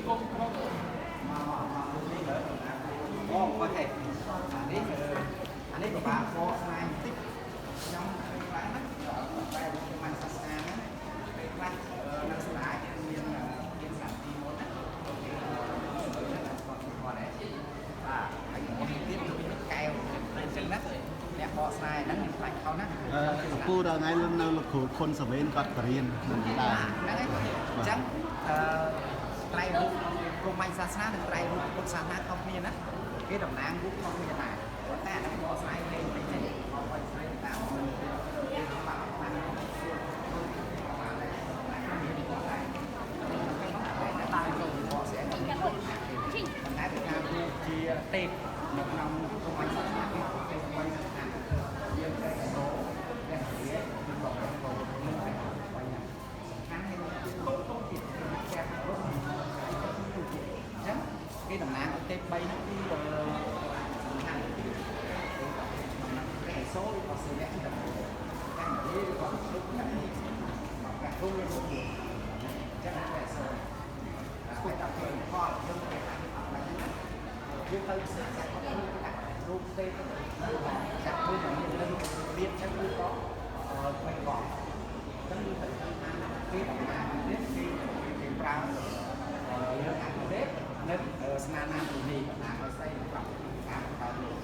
មកមកមកនេះមើលអូ OK អានេះពិបាកបកស្រាយបន្តិចខ្ញុំឃើញខ្លះណាតែរូបកម្មសាសនាហ្នឹងពេលខ្លះនៅសាលាយើងមានមានសាទីមុនណាគេហ្នឹងគាត់គាត់ដែរបាទហើយមុនទៀតគឺកែវអញ្ចឹងណាអ្នកបកស្រាយហ្នឹងខ្ញុំខ្លាចខុសណា លោកពូដល់ថ្ងៃនៅលោកគ្រូខុនសវេនគាត់បរៀននឹងដែរ ហ្នឹងហើយអញ្ចឹងអឺត្រៃរូបព្រហ្មញ្ញសាសនានិងត្រៃរូបពុទ្ធសាសនាខុសគ្នាណាគេតំណាងរូបខុសគ្នាដែរប៉ុន្តែអាហ្នឹងបកស្រាយលេងតិចទេបកស្រាយតាមគេបាក់បានសួរបានដែរមានគាត់ដែរតែចូលបកស្រាយប៉ុន្តែទៅថាជាទេពនៅក្នុងព្រហ្មញ្ញសាសនាគេទេពបីសំខាន់យើងតែដោព្រះរាជនិងបកកោនឹងតែបីហ្នឹងសំខាន់ហើយតូចតូចទៀតចាក់រត់ទូទៀតអញ្ចឹងគេតំណាងឲ្យទេព3ហ្នឹងគឺសំខាន់ព្រះសូឬក៏សិវៈគឺតំណាងព្រះរាជឬក៏គ្រប់ហ្នឹងព្រះគ្រូមានមុខទៀតអញ្ចឹងព្រះសូស្គាល់ដល់ពេលផលយើងគេថាអត់បានណាយើងទៅផ្សេងចាក់ទៅដាក់រូបទេពចាក់រូបមានលឹងទៀតអញ្ចឹងគឺក៏បីកងអញ្ចឹងគឺត្រូវដឹងថាគេតំណាងនេះគេគេប្រើលើអាទេពនិងស្នានាមនេះតំណាងឲ្យស្អីប្រាប់ការបង្កើតលោក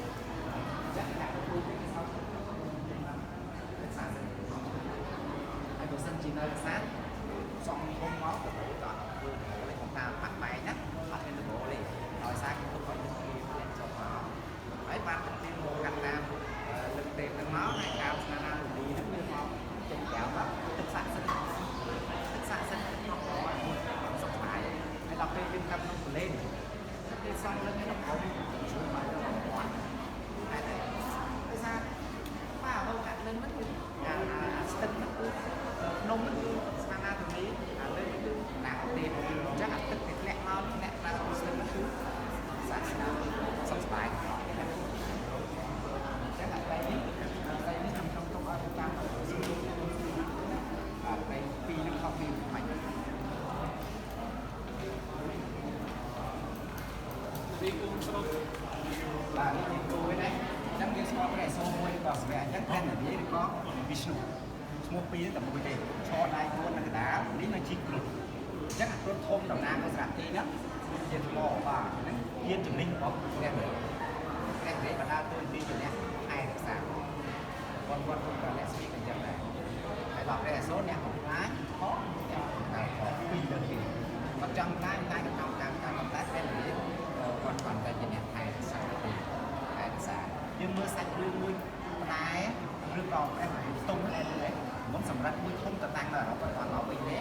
អញ្ចឹងដាក់រូបនេះគេសោកសាហើយបើសិនជានៅប្រាសាទសង់ធំមកទៅក៏អត់ធ្វើទេខ្ញុំថាបាក់បែកណាអត់មានដំបូលទេដោយសារគេទុកឲ្យទឹកគេធ្លាក់ចុះមកហើយបានទឹកគេមកកាត់តាមលឹកទេពហ្នឹងមកហើយកៅស្នានាមនីហ្នឹងវាមកចេញក្រៅមកទឹកស័ក្តិសិទ្ធិទឹកស័ក្តិសិទ្ធិទឹកមកសុខសប្បាយហើយដល់ពេលយើងកាប់ក្នុងទន្លេគេសង់លឹងហ្នឹងក៏ជួយមកដល់គាត់តែដោយសារបាទហូរកាត់លឹងហ្នឹងគឺអាស្ទឹងហ្នឹងគឺភ្នំហ្នឹងគឺស្នានាមនីអាលើគឺណាទេពអញ្ចឹងអាទឹកគេធ្លាក់មកនេះអ្នកប្រើស្ទឹងហ្នឹងគឺសាសនាសុខសប្បាយអញ្ចឹងអាត្រីនេះអាត្រីនេះខ្ញុំចង់ទុកឲ្យចាំបាទត្រីពីរហ្នឹងខុសពីបាញ់បាទនេះជាគោឯណាអញ្ចឹងយើងស្គាល់ព្រះសូមួយឬក៏សិវៈអញ្ចឹងព្រះនារាយឬក៏វិស្ណុឈ្មោះពីរតែមួយទេឆដៃខ្លួននៅកណ្ដាលនេះនៅជីគ្រុឌអញ្ចឹងអាគ្រុឌធំតំណាងឲ្យស្រាប់ទីហ្នឹងជាថ្មបាទហ្នឹងជាចំណេញរបស់ព្រះរាជព្រះរាជបណ្ដាលទួនាទីជាអ្នកថែរក្សាគាត់គាត់ក៏អ្នកស្វីកអញ្ចឹងដែរហើយដល់ព្រះអសូរអ្នកបំផ្លាញខុសអ្នកបង្កើតខុសពីរលើកគេគាត់ចង់ខ្លាចខ្លាចក៏តាមតាមតាមតែព្រះរាជគាត់គាត់តែជាអ្នកថែរក្សាទេថែរក្សាយើងមើលសាច់រឿងមួយផ្ដែរឿងដល់ព្រះទុំហ្នឹងឯងមុនសម្រាប់មួយធំទៅតាំងនៅអឺរ៉ុបគាត់មកវិញទេ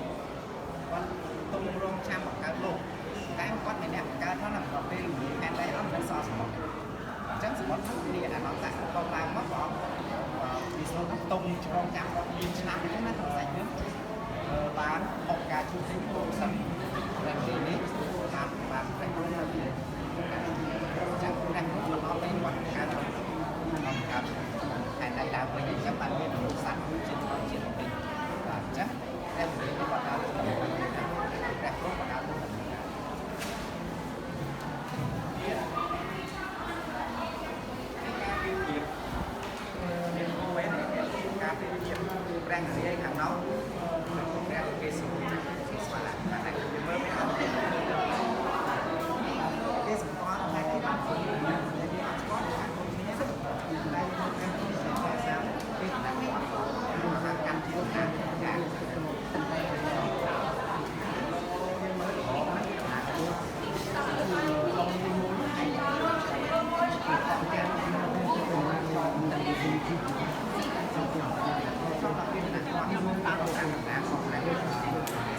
គាត់ទុំរងចាំបង្កើតលោកតែគាត់មិនអ្នកបង្កើតផងណាដល់ពេលនិយាយតែអត់មិនសល់សមុទ្រអញ្ចឹងសមុទ្រហ្នឹងវាអានតៈគាត់ឡើងមកបងវិស្ណុទុំឆ្លងចាំរាប់លានឆ្នាំអញ្ចឹងណាក្នុងសាច់រឿងបានអបការជួយសេគោសិនព្រះទីនេះបានបានព្រះគ្រូនៅទីចឹងព្រះគ្រូមកដល់វិញគាត់កើតកើតខែដៃឡើងវិញអញ្ចឹងបានមានមនុស្សសត្វជាធម្មជាតិវិញបាទអញ្ចឹងព្រះគ្រូនេះគាត់ដល់ព្រះគ្រូគាត់ដល់ទៅទៀតការពីទៀតមានគោឯនេះការពីទៀតព្រះនារាយខាងនោះព្រះគេសុគេស្វាតែគេមើលមិនអត់ទេគេសម្គាល់ថាគេបានធ្វើតែគេអត់ស្គាល់ថាខ្លួនគ្នាតែតែគេសាគេតាមនេះថាកម្មជាថាចាយើងមើលរបស់ហ្នឹងថាលងមួយមួយឯងគេចង់ដល់គេណាគាត់តាមតាមតាមសោះតែ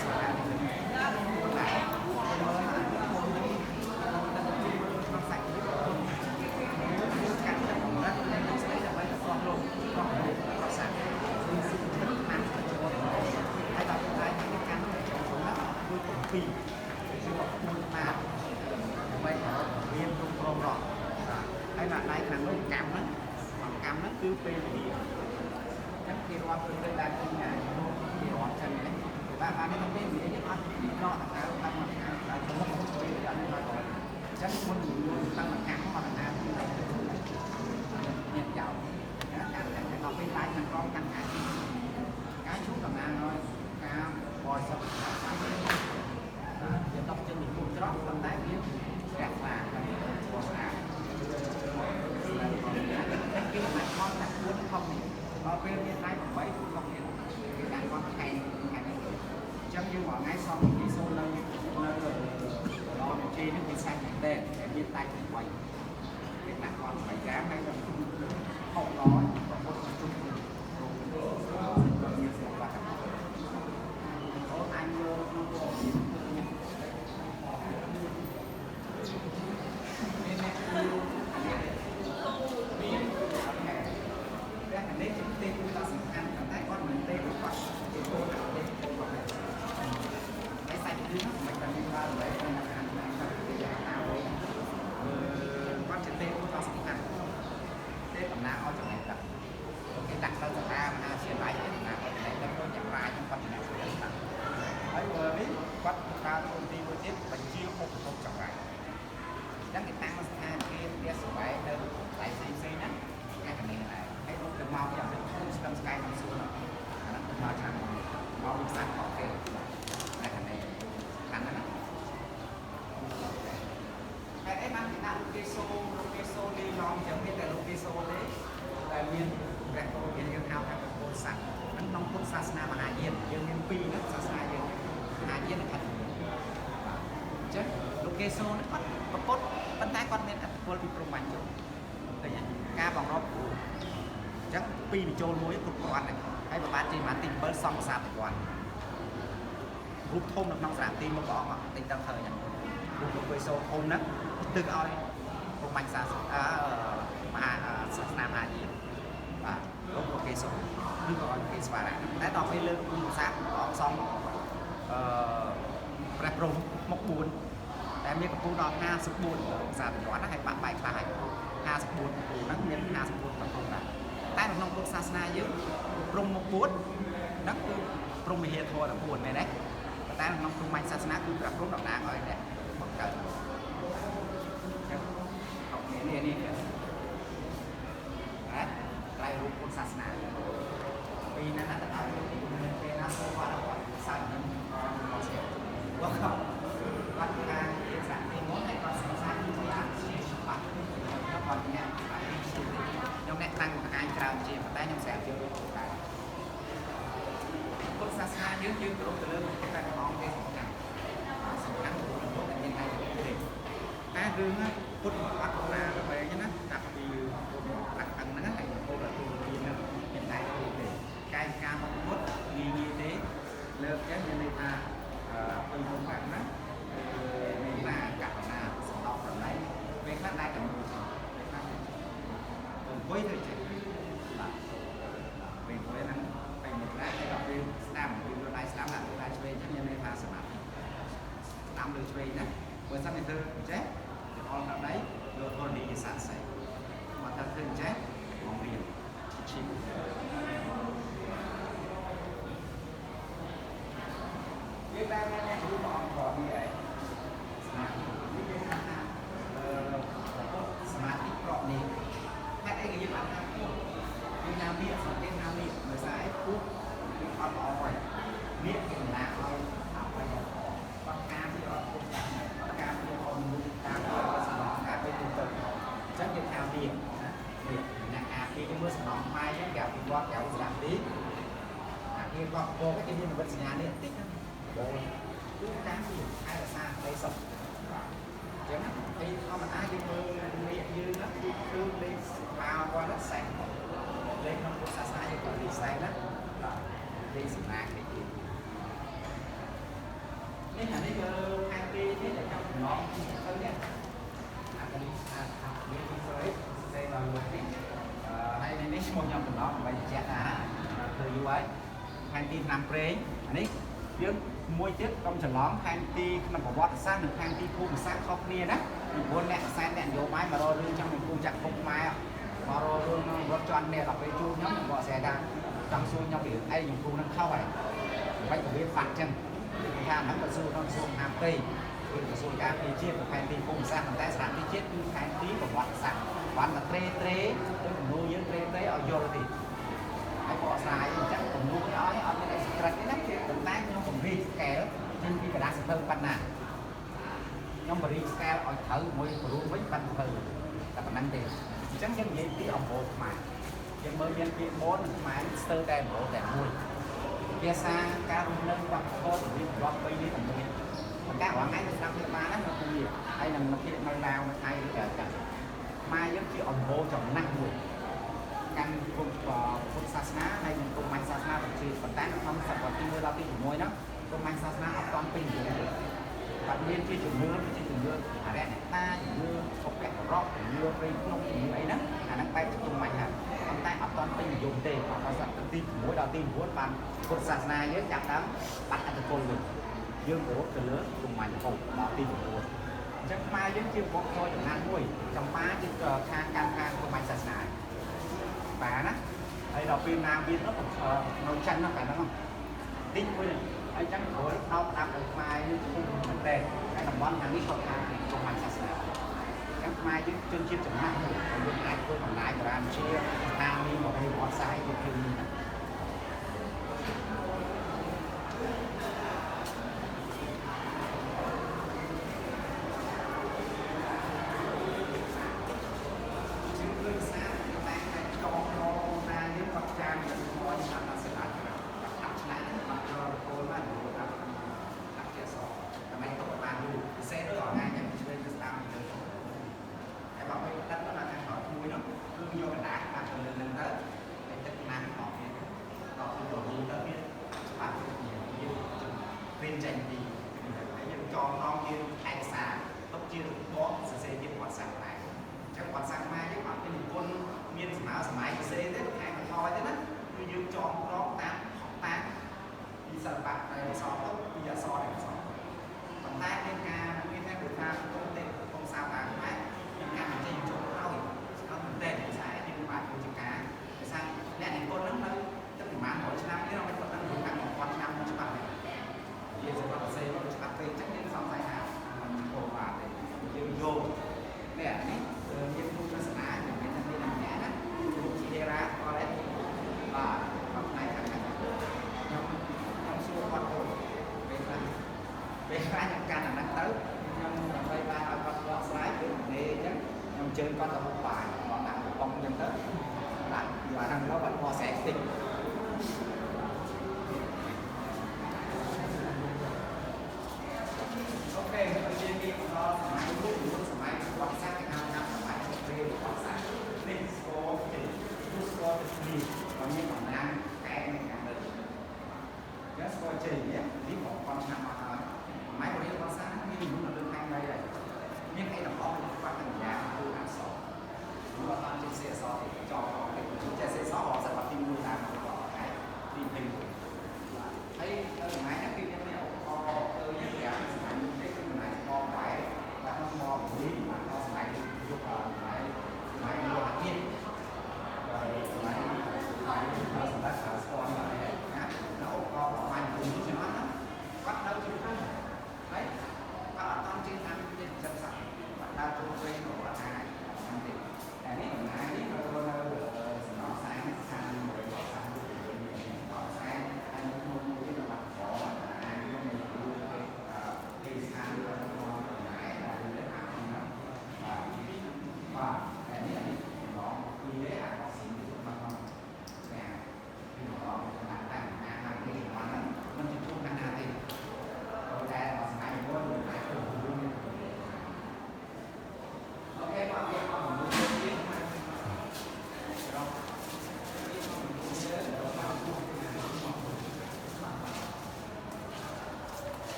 ស្វាតែមើលក្នុងសាច់កាត់ទឹកកម្រិតនៃស្អីដើម្បីទៅកោះលោកកោះលោកកោះសាក់ទឹកណាស់ចូលហើយដល់ពេលគេកាន់ចូលណាគឺ7គឺមួយណាដើម្បីរៀនគ្រប់គ្រងរកហើយដល់ដៃខាងនោះកម្មហ្នឹងកម្មហ្នឹងគឺពេលវេលាអញ្ចឹងគេរាប់ទៅដល់ទីណាគេរាប់ចឹងណាបាទបានតែពេលវេលាយើងអត់ដកដង្ហើមដល់មកដល់ទៅ ដល់អញ្ចឹងមុនតាំងមកកាំងមកណានេះចោលណាកាន់តែដល់ពេលឡាយខាងក្រោមកាន់ការការជូតតំណាងឲ្យការបរិសុទ្ធសាស្ត្រវាដកចេញពីមុខច្រកប៉ុន្តែវាជ្រះថ្លាហើយពណ៌ស្អាតគេមិនខំតែពួនខំនេះដល់ពេលមានដៃ8គឺខំនេះគេដាក់គាត់ខែខែនេះអញ្ចឹងយើងរាល់ថ្ងៃសំគេសូនៅនៅដល់ជ័យនេះវាសាច់មែនទេតែមានដៃ8គេដាក់គាត់8ក្រាមហើយដល់ហុកដល់ប្រពុតជុំមានសិល្បៈអូនអញយកក្នុងពោមានអ្នកមានអត់ហេតែអានេះជាទេគឺដ៏សំខាន់ប៉ុន្តែគាត់មិនទេគាត់ជាកូនទេកូនគាត់តែសាច់រឿងមិនតែមានបានឡើយនៅអានតាមគេតាមវិញគាត់ជាទេគឺដ៏សំខាន់ទេតំណាងឲ្យចំណេះដឹងគេដាក់នៅសាលាមហាវិទ្យាល័យតំណាងឲ្យចំណេះដឹងដូចយ៉ាងរាយគាត់ចំណេះដឹងហើយនេះគាត់ប្រើទូនទីមួយទៀតបញ្ជាឧបភោគចង្រៃចឹងគេតាំងស្ថានភាពផ្ទះសម្បែងនៅកន្លែងផ្សេងៗហ្នឹងតែកនេះដែរហើយរូបទៅមកយ៉ាងធំស្ទឹងស្កាយក្នុងសួនអាហ្នឹងទៅមកឆ្នាំមកវិសាស្ត្ររបស់គេតែកនេះខាន់ណាស់ហើយអីបានគេដាក់លោកេសូលោកេសូលីឡងចឹងមានតែលោកេសូទេតែមានព្រះពោធិយើងហៅថាព្រះពោធិសត្វហ្នឹងក្នុងពុទ្ធសាសនាមហាយានយើងមានពីរហ្នឹងសាសនាយើងមហាយាននិងខត្តយានបាទអញ្ចឹងលោកេសូហ្នឹងគាត់ប្រពុតប៉ុន្តែគាត់មានអត្តពលពីព្រហ្មញ្ញចូលឃើញទេការបង្របគ្រូអញ្ចឹងពីរបញ្ចូលមួយគ្រប់គ្រាន់ហើយប្របាទជាបានទី7សង្ឃសាទវ័នរូបធំនៅក្នុងសារទីមុខព្រះអង្គតិចដឹងឃើញរូបលោកេសូធំហ្នឹងទឹកឲ្យព្រហ្មញ្ញសាសនាមហាសាសនាមហាយានបាទលោកគេសូឬក៏ឲ្យគេស្វារៈតែដល់ពេលលើកគុណសាស្ត្រព្រះអង្គសំព្រះព្រហ្មមុខ4តែមានកំពូលដល់54សាទវ័នណាហើយបាក់បែកខ្លះហើយ54កំពូលហ្នឹងមាន54កំពូលដែរតែនៅក្នុងពុទ្ធសាសនាយើងព្រហ្មមុខ4ហ្នឹងគឺព្រហ្មវិហារធម៌14មែនទេប៉ុន្តែក្នុងព្រហ្មញ្ញសាសនាគឺព្រះព្រហ្មតំណាងឲ្យអ្នកបង្កើតនេះនេះនេះបាទត្រៃរូបពុទ្ធសាសនាពីណាទៅដល់ពេលណាសូវគាត់គាត់សាច់នឹងមកស្គាល់គាត់គាត់ថាជាសាច់ទីមុនហើយគាត់សង្ស័យគឺគាត់ជាច្បាប់គាត់អ្នកខ្ញុំអ្នកតាំងបង្ហាញច្រើនជាប៉ុន្តែខ្ញុំស្រាប់ជារូបដែរពុទ្ធសាសនាយើងយើងគោរពទៅលើព្រះអង្គទេសំខាន់សំខាន់ទៅលើពុទ្ធមានឯករាជ្យទេតែរឿងពុទ្ធអត់ណាដើម្បីណាតាក់ពីពុទ្ធប្រាក់ហ្នឹងហើយពុទ្ធទូលាហ្នឹងមានតែទេកាយការរបស់ពុទ្ធងាយងាយទេលើកចឹងមានន័យថាពីមុនបានណាមានណាករុណាសំណោកប្រណីពេលខ្លះដែរតែមួយពេលខ្លះអង្គុយទៅចេះបាទពេលអង្គុយហ្នឹងពេលមួយខ្លះហើយដល់ពេលស្ដាំពីលើដៃស្ដាំដាក់លើដៃឆ្វេងចឹងមានន័យថាសមាធិស្ដាំលើឆ្វេងណាបើសិនជាធ្វើចេះអល់ដល់ដៃយកធរណីជាសាក្សីមកថាធ្វើចេះមករៀនឈីយើងតែអ្នកគ្រូព្រះអង្គក៏នេះឯងសមាធិនេះគេថាសមាធិប្រកនេះហេតុអីក៏យើងអត់ថាពុទ្ធយើងណាមានសង្កេតណាមានដោយសារអីពុទ្ធគឺអត់ល្អហើយនេះគេតំណាងឲ្យអ្វីដែលល្អគាត់ការពីអត់ពុទ្ធគាត់ការពីអត់មនុស្សការពីអត់សំណងការពីទូទៅអញ្ចឹងយើងថាមានណានេះអ្នកអាពីមើលសំណងខ្មែរអញ្ចឹងគេអភិវឌ្ឍគេស្ដាប់ទីអាគេគាត់បកគេមានវិទ្យានេះតិចណាបងគឺការពីឯកសារដីសុខបាទអញ្ចឹងហើយធម្មតាយើងមើលលេខយើងណាគឺគឺលេខក្បាលគាត់ណាសែនលេខក្នុងពុទ្ធសាសនាយើងក៏លេខសែនណាបាទលេខសំណាងនេះទៀតនេះអានេះគឺខែទីនេះដែលចាំចំណងទៅនេះអានេះអានេះគឺស្រីស្រីដល់លោកនេះហើយនេះឈ្មោះខ្ញុំចំណងដើម្បីបញ្ជាក់ថាធ្វើយូរហើយផែនទីឆ្នាំព្រេងអានេះយើងមួយទៀតកុំច្រឡំផែនទីក្នុងប្រវត្តិសាស្ត្រនិងផែនទីភូមិសាស្ត្រខុសគ្នាណាពីព្រោះអ្នកខ្សែអ្នកនយោបាយមករករឿងចង់នឹងភូមិចក្រភពខ្មែរមករករឿងរត់ជន់គ្នាដល់ពេលជួបខ្ញុំខ្ញុំបកស្រាយថាចង់សួរខ្ញុំពីរឿងអីខ្ញុំគ្រូនឹងខុសហើយមិនក៏វាបាត់ចឹងថាហ្នឹងក៏សួរក្នុងសួរមហាផ្ទៃ ក្រសួងការពារជាតិផែនទីភូមិសាស្ត្រប៉ុន្តែស្ថានទីជាតិគឺផែនទីប្រវត្តិសាស្ត្របានតែត្រេត្រេដូចគំនូយើងត្រេត្រេឲ្យយល់ទេហើយបកស្រាយអញ្ចឹងគំនូនេះឲ្យអត់មានអីសក្រិតទេណាប៉ុន្តែខ្ញុំពង្រីកស្កែលចេញពីក្រដាសសៀវភៅប៉ុណ្ណាខ្ញុំបរិស្កែលឲ្យត្រូវមួយព្រមវិញបានទៅតែប៉ុណ្្នឹងទេអញ្ចឹងយើងនិយាយពីអំបូរខ្មែរយើងមើលមានពាក្យបននិងខ្មែរស្ទើរតែអំបូរតែមួយភាសាការរស់នៅវប្បធម៌របៀបទម្លាប់បីនេះតែមួយប៉ុន្តែរាល់ថ្ងៃនៅស្ដាប់វាបានណានៅពូនេះហើយនឹងនៅភាគនៅឡាវនៅថៃឬក៏ចឹងខ្មែរយើងជាអំបូរចំណាស់មួយកាន់ពុទ្ធសាសនាហើយនិងព្រហ្មញ្ញសាសនាប្រជាប៉ុន្តែនៅក្នុងសតវត្សទី1ដល់ទី6ហ្នឹងព្រហ្មញ្ញសាសនាអត់ទាន់ពេញនិយមទេគាត់មានជាជំនឿជាជំនឿអរិយអ្នកតាជំនឿបុព្វបុរសជំនឿព្រៃភ្នំជំនឿអីហ្នឹងអាហ្នឹងបែបជាព្រហ្មញ្ញហើយប៉ុន្តែអត់ទាន់ពេញនិយមទេដល់សតវត្សទី6ដល់ទី9បានពុទ្ធសាសនាយើងចាប់ដើមបាត់អត្តពលវិញយើងគោរពទៅលើព្រហ្មញ្ញហូបដល់ទី9អញ្ចឹងខ្មែរយើងជាវប្បធម៌ចំណាស់មួយចម្ប៉ាជាខាងកាន់ខាងព្រហ្មញ្ញសាសនាបាទណាហើយដល់ពេលណាវានោះនៅចិននោះកាលហ្នឹងតិចមួយហ្នឹងហើយចឹងព្រោះដោបដាប់ឲ្យខ្មែរយើងធំមែនតើហើយតំបន់ខាងនេះគាត់ថាព្រហ្មញ្ញសាសនាចឹងខ្មែរយើងជនជាតិចំណាស់មួយយើងអាចធ្វើបណ្ដាញបុរាណជាតាមនេះមករៀបអត់សាយទៅគឺនេះណា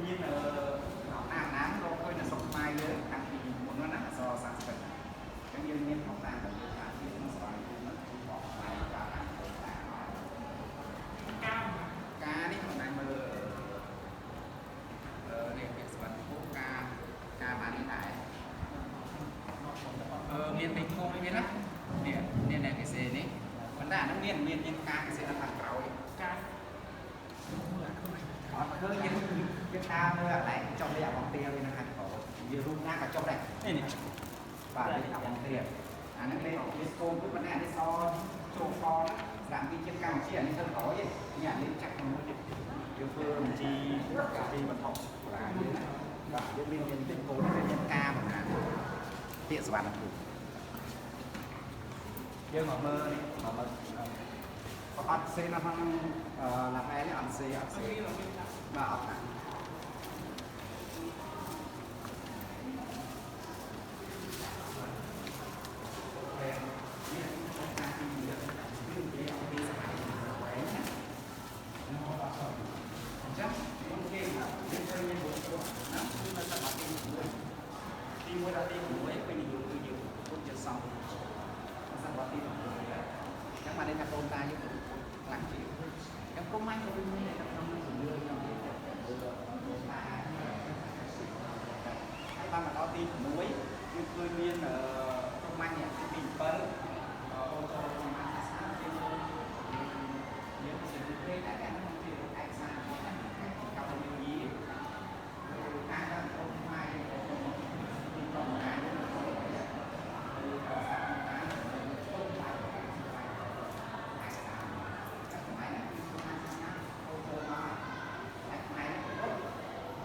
មានតាមណាមរកឃើញនៅស្រុកខ្មែរយើងតាំងពីមុនណាអក្សរសាស្ត្រ មានមានមានការកសិនៅខាងក្រោយ ការមើលខ្លួនឯង អត់ឃើញយើងយើងតាមមើលអាឡែកចុះលេខអាបងទាវានៅខាងក្រោយវារូបណាក៏ចុះដែរ នេះនេះ បាទលេខអាបងទាអាហ្នឹងលេខលេខកូនគឺប៉ុន្តែអានេះសចូលសស្រាមទីជាតិកម្ពុជាអានេះទៅក្រោយនេះអានេះចាក់ក្នុងមួយទៀតយើងធ្វើបញ្ជីបញ្ជីវត្ថុបុរាណយើងណាបាទយើងមានមានតិចកូនវាមានការបណ្ណាពាក្យសវណ្ណភូមិយើងមកមើលនេះមកមើលអត់សេនៅក្នុងឡាផែនេះអត់សេអត់សេបាទអត់ណា ចឹងមុនគេយើងត្រូវមានរូបណាគឺនៅសម័យទី1ទី1ដល់ទី6ពេញនិយមគឺយើងពុទ្ធជាសង្ឃសម័យទី6ដែរចឹងបានន័យថាកូនតាយើងពុទ្ធខ្លាំងជាងចឹងគុំម៉ាញ់ក៏វាមាននៅក្នុងជំនឿក្នុងគេទៅកូនតាហើយបានមកដល់ទី6យើងឃើញមានគុំម៉ាញ់ទី7អូចូលគុំម៉ាញ់សាសនាគេមានជាព្រេងដែរតែហ្នឹងជាឯកសាររបស់កម្ពុជាការតាមអូនម៉ាយទីតំណាងហើយសាសនាអូនម៉ាយឯកសារតែសម័យហ្នឹងគឺសាសនាអូចូលមកតែខ្មែរពុទ្ធ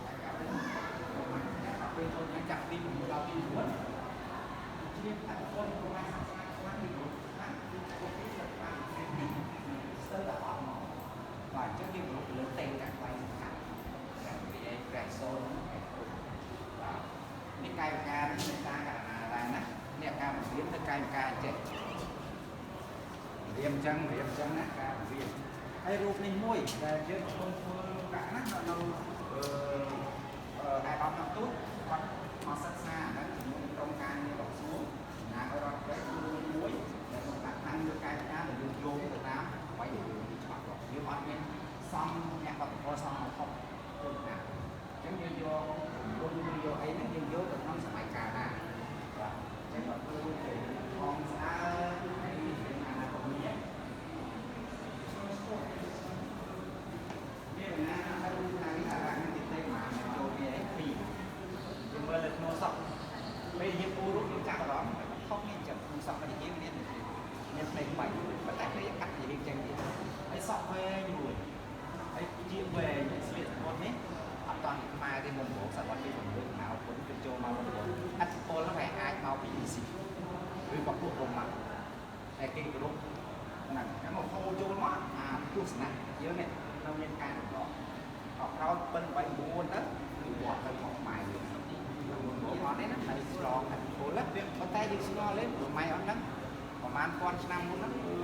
តែកាលនោះតែពេលចូលចាប់ទី6ដល់ទី9ជាអត្តពលរបស់សាសនាខ្លាំងទីខ្លាំងគឺពួកគេទៅបានទីស្ទើរតែអត់មកបាទអញ្ចឹងយើងគោរពលើទេតែខ្វៃសំខាន់តែនិយាយព្រះសូនបាទនេះកាយវិការនេះមេត្តាករុណាដែរណានេះការបង្រៀនទៅកាយវិការចេះរៀនអញ្ចឹងរៀនអញ្ចឹងណាការបង្រៀនហើយរូបនេះមួយដែលយើងកំពុងធ្វើកាក់ណានៅអឺឯកឧត្តមទូតគាត់មកសិក្សាហ្នឹងជាមួយក្រុមការងាររបស់សួងណាឲ្យរដ្ឋប្រេមួយដែលមកដាក់តាំងលើកាយវិការដែលយើងយោងទៅតាមអ្វីដែលយើងច្បាស់លាស់យើងអត់មានសំអ្នកបទផលសំមកខុសខ្លួនណាអញ្ចឹងយើងយករុំយកអីហ្នឹងយើងយកទៅក្នុងសម័យកាលណាបាទអញ្ចឹងបើធ្វើទៅផងស្អាតហើយមានអាណាកូមីមានណាទៅថានេះអារ៉ាំទីទេមកចូលវាអីពីរយើងមើលលើក្នុងសក់ពេលយើងពូរូបយើងចាប់អារម្មណ៍ខុសនេះអញ្ចឹងក្នុងសក់របស់យើងមានមានផ្នែក3ប៉ុន្តែពេលកាត់យើងអញ្ចឹងទៀតហើយសក់វែងរួចហើយជាវែងស្លៀកសម្បត្តិនេះអត់តន់ខ្មែរទេមុនមកសវត្សទី6មកពុនគឺចូលមកមុនអធិពលហ្នឹងវាអាចមកពីអ៊ីស៊ីឬក៏ពួករ៉ូម៉ាំងតែគេគោរពហ្នឹងហ្នឹងមកហូរចូលមកអាទស្សនៈយើងនេះនៅមានការរំលងអក្រោយ7 8 9ទៅគឺវត្តទៅមកខ្មែរយើងមកអត់ទេណាហើយឆ្លងអធិពលប៉ុន្តែយើងស្គាល់ទេរ៉ូម៉ៃអត់ហ្នឹងប្រហែលពាន់ឆ្នាំមុនហ្នឹងគឺ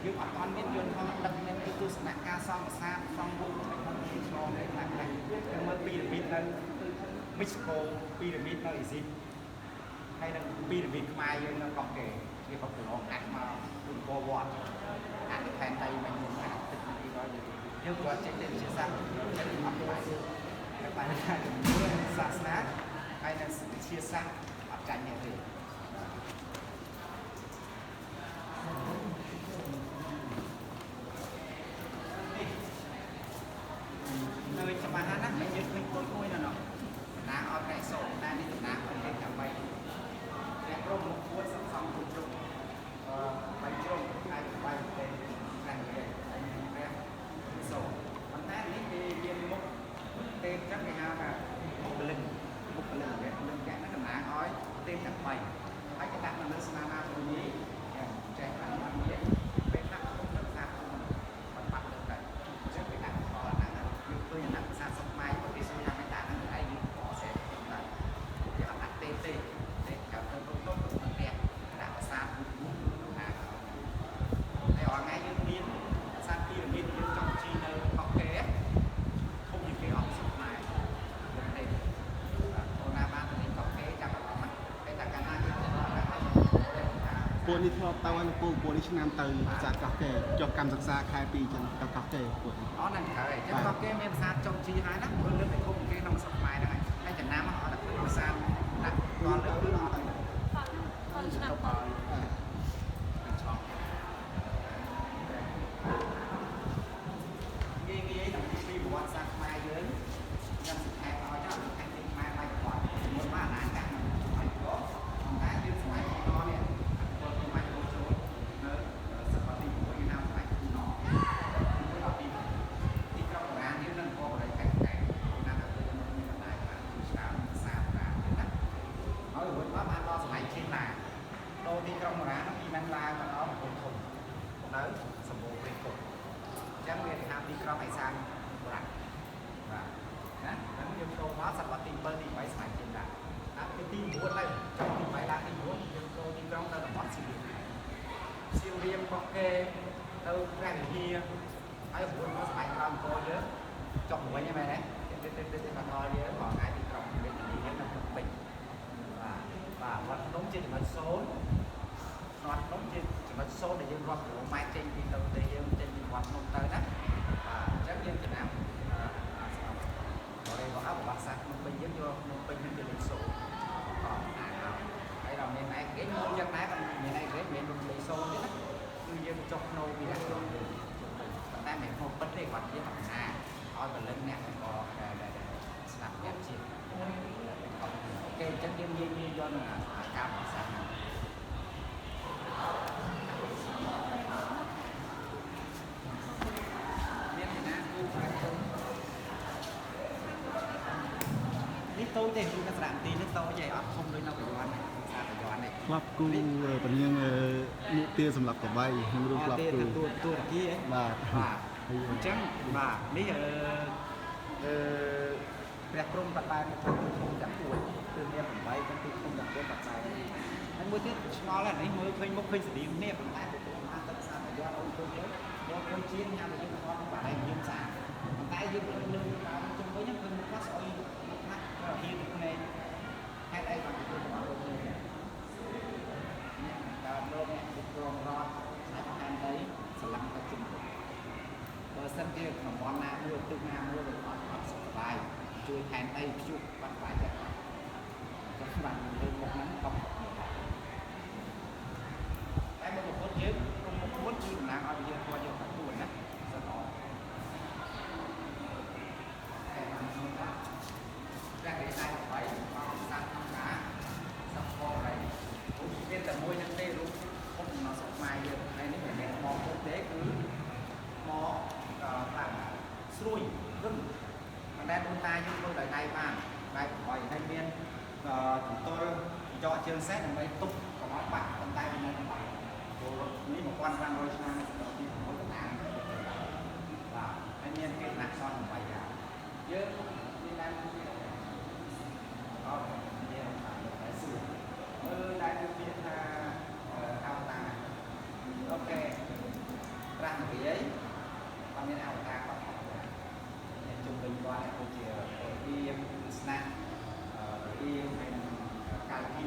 យើងអត់ទាន់មានយន្តហោះដឹកមានទស្សនៈការសង់ប្រាសាទសង់វងក្នុងឆ្លងទេខ្លះខ្លះយើងមើលពីរ៉ាមីតនៅមិចស៊ិកូពីរ៉ាមីតនៅអេស៊ីបហើយនឹងពីរ៉ាមីតខ្មែរយើងនៅកោះកេគេក៏ប្រឡងអាចមកអង្គរវត្តអាចផែនដីមិនមានអាចទឹកទីដល់យើងក៏ចេញទៅវិទ្យាសាស្ត្រចេញអត់បាយតែបានថាជំនឿសាសនាហើយនឹងវិទ្យាសាស្ត្រអត់ចាញ់ទេនៅច្បាស់ណាស់យើងឃើញទូចមួយនៅនោះតំណាងឲ្យព្រះសូត្រតែនេះតំណាងឲ្យលេខ8ព្រះព្រហ្មមុខួតសង្ឃពុទ្ធជ្រុងបីជ្រុងហើយបីទេព្រះរាជហើយព្រះសូត្រប៉ុន្តែនេះគេមានមុខទេពចឹងគេហៅថាមុខពលិនមុខពលិនព្រះពលិនកែហ្នឹងតំណាងឲ្យទេពទាំង3ហើយគេដាក់នៅលើស្នាណាព្រមីចេះបានអត់មានពេលខ្លះគុំទៅសាគុំបាត់បាត់ទៅតែអញ្ចឹងគេដាក់ផលអាហ្នឹងយើងឃើញអាហ្នឹងភាសាស្រុកខ្មែរបើគេសួរថាមិនដាក់ហ្នឹងឯងយើងបកស្រាយទៅដែរគេអត់ដាក់ទេទេទេចាប់ទៅទុំទុំទៅផ្ទះដាក់ប្រាសាទមួយណាហើយអរថ្ងៃយើងមានប្រាសាទពីរ៉ាមីតយើងចង់ជីនៅកោះកេធំជាងគេអស់ស្រុកខ្មែរទេអូនណាបានទៅកោះកេចាប់អារម្មណ៍ហើយតែកាលណាយើងទៅដល់ហ្នឹង ពួកនេះធ្លាប់ទៅហើយពូពួកនេះឆ្នាំទៅប្រាសាទកោះកេចុះកម្មសិក្សាខែ2ចឹងទៅកោះកេពួកនេះ អត់ហ្នឹងត្រូវហើយចឹងកោះកេមានប្រាសាទចុងជីហើយណាមើលលើកតែធំគេក្នុងស្រុកខ្មែរហ្នឹងហើយចំណាំអត់តែឃើញប្រាសាទដាក់ដល់លើគឺអត់ តឆ្នាំ ទៅឆ្លង មកបានដល់សម័យចេនឡាដូរទីក្រុងបុរាណពីមិនឡើងមកដល់កំពង់ធំនៅសម្បូរព្រៃគុកអញ្ចឹងវាគេហៅទីក្រុងឯសានបុរាណបាទណាហ្នឹងយើងចូលមកសតវត្សទី7ទី8សម័យចេនឡាដល់ទៅទី9ទៅចុងទី8ឡើងទី9យើងចូលទីក្រុងទៅតំបន់សៀមរាបសៀមរាបរបស់គេទៅព្រះវិហារហើយ9មកសម័យក្រោយអង្គរយើងចុះវិញហ្នឹងមែនទេទៅមកដល់យើងមកថ្ងៃទីក្រុងវេទនីយើងនៅភ្នំពេញបាទបាទវត្តភ្នំជាចំណុច0វត្តភ្នំជាចំណុច0ដែលយើងរាប់គីឡូម៉ែត្រចេញពីទៅប្រទេសយើងចេញពីវត្តភ្នំទៅណាបាទអញ្ចឹងយើងចំណាំបរិយាកាសប្រវត្តិសាស្ត្រភ្នំពេញយើងយកភ្នំពេញនឹងជាលេខ0អត់អានហើយដល់មានឯគេមួយយ៉ាងដែរមានឯគេមានលេខ0ទៀតណាគឺយើងចុះភ្នោពីដាក់ចូលវិញប៉ុន្តែមិនភ្នោពិតទេគាត់ជាតំណាងឲ្យបលិនអ្នកក៏ដែលស្ដាប់អ្នកជាតិអូខេអញ្ចឹងយើងនិយាយយកនឹងការប្រសាសន៍ហ្នឹងមានអ្នកណាគូប្រជុំនេះតូចទេគូកសរៈទីនេះតូចទេអត់ធំដូចនៅប្រយ័នទេសារប្រយ័ននេះ ធ្លាប់គូពនាងមុខទាសម្រាប់កវៃខ្ញុំរួមធ្លាប់គូ តួតួតាគីហ៎ បាទ បាទអញ្ចឹងបាទនេះអឺអឺព្រះព្រំបតែមកទូធំទាំងពួយគឺមាន8ទាំងទូធំទាំងពួយបតែហើយមួយទៀតឆ្ងល់ហើយនេះមើលឃើញមុខឃើញស្តៀងគ្នាប៉ុន្តែទទួលបានទឹកសាប្រយោជន៍អូនឃើញទៅយកឃើញជាញ៉ាំតែយើងថតបាត់ហើយយើងសាប៉ុន្តែយើងឃើញលើដើមជុំវិញហ្នឹងឃើញមុខខ្លះស្អុយមុខខ្លះហៀទឹកភ្នែកហេតុអីបានទទួលរបស់លោកនេះអ្នកដើមលោកអ្នកគ្រប់គ្រងរដ្ឋស្ដេចផែនដីស្រឡាំងទៅជុំវិញបើសិនជាតំបន់ណាមួយទឹកណាមួយវាអត់សុខសប្បាយជួយផែនដីព្យុះបាត់បាយចិត្តចឹងបានលើមុខហ្នឹងកុំតែមកពុទ្ធយើងក្រុមមុខពុទ្ធគឺតំណាងឲ្យវិញ្ញាណធម៌យកទៅខ្លួនណាសិនអត់តែបានខ្ញុំថាព្រះរិទ្ធិ8មកសាស្ត្រក្នុងការសពរៃមានតែមួយនឹងទេរូបពុទ្ធនៅស្រុកខ្មែរយើងហើយនេះមិនមែនមកពុទ្ធទេគឺមកតាមស្រួយរឹងប៉ុន្តែដូនតាយើងធ្វើដោយដៃបានដៃ8ហើយមានចន្ទល់ចកជើងសេះដើម្បីទប់កុំឲ្យបាក់ប៉ុន្តែវានៅបាក់ព្រោះនេះ1500ឆ្នាំនៃសតវត្សទី6កណ្ដាលបាទហើយមានគេថ្នាក់សន8យ៉ាងយើងមានដែរមានអត់មានតែសួរមើលដែរគឺពាក្យថាអវតារអូខេប្រាស់និយាយគាត់មានអវតារគាត់អ្នកជុំវិញគាត់ដូចជារៀមស្នាក់រៀមហើយនឹងកាលគី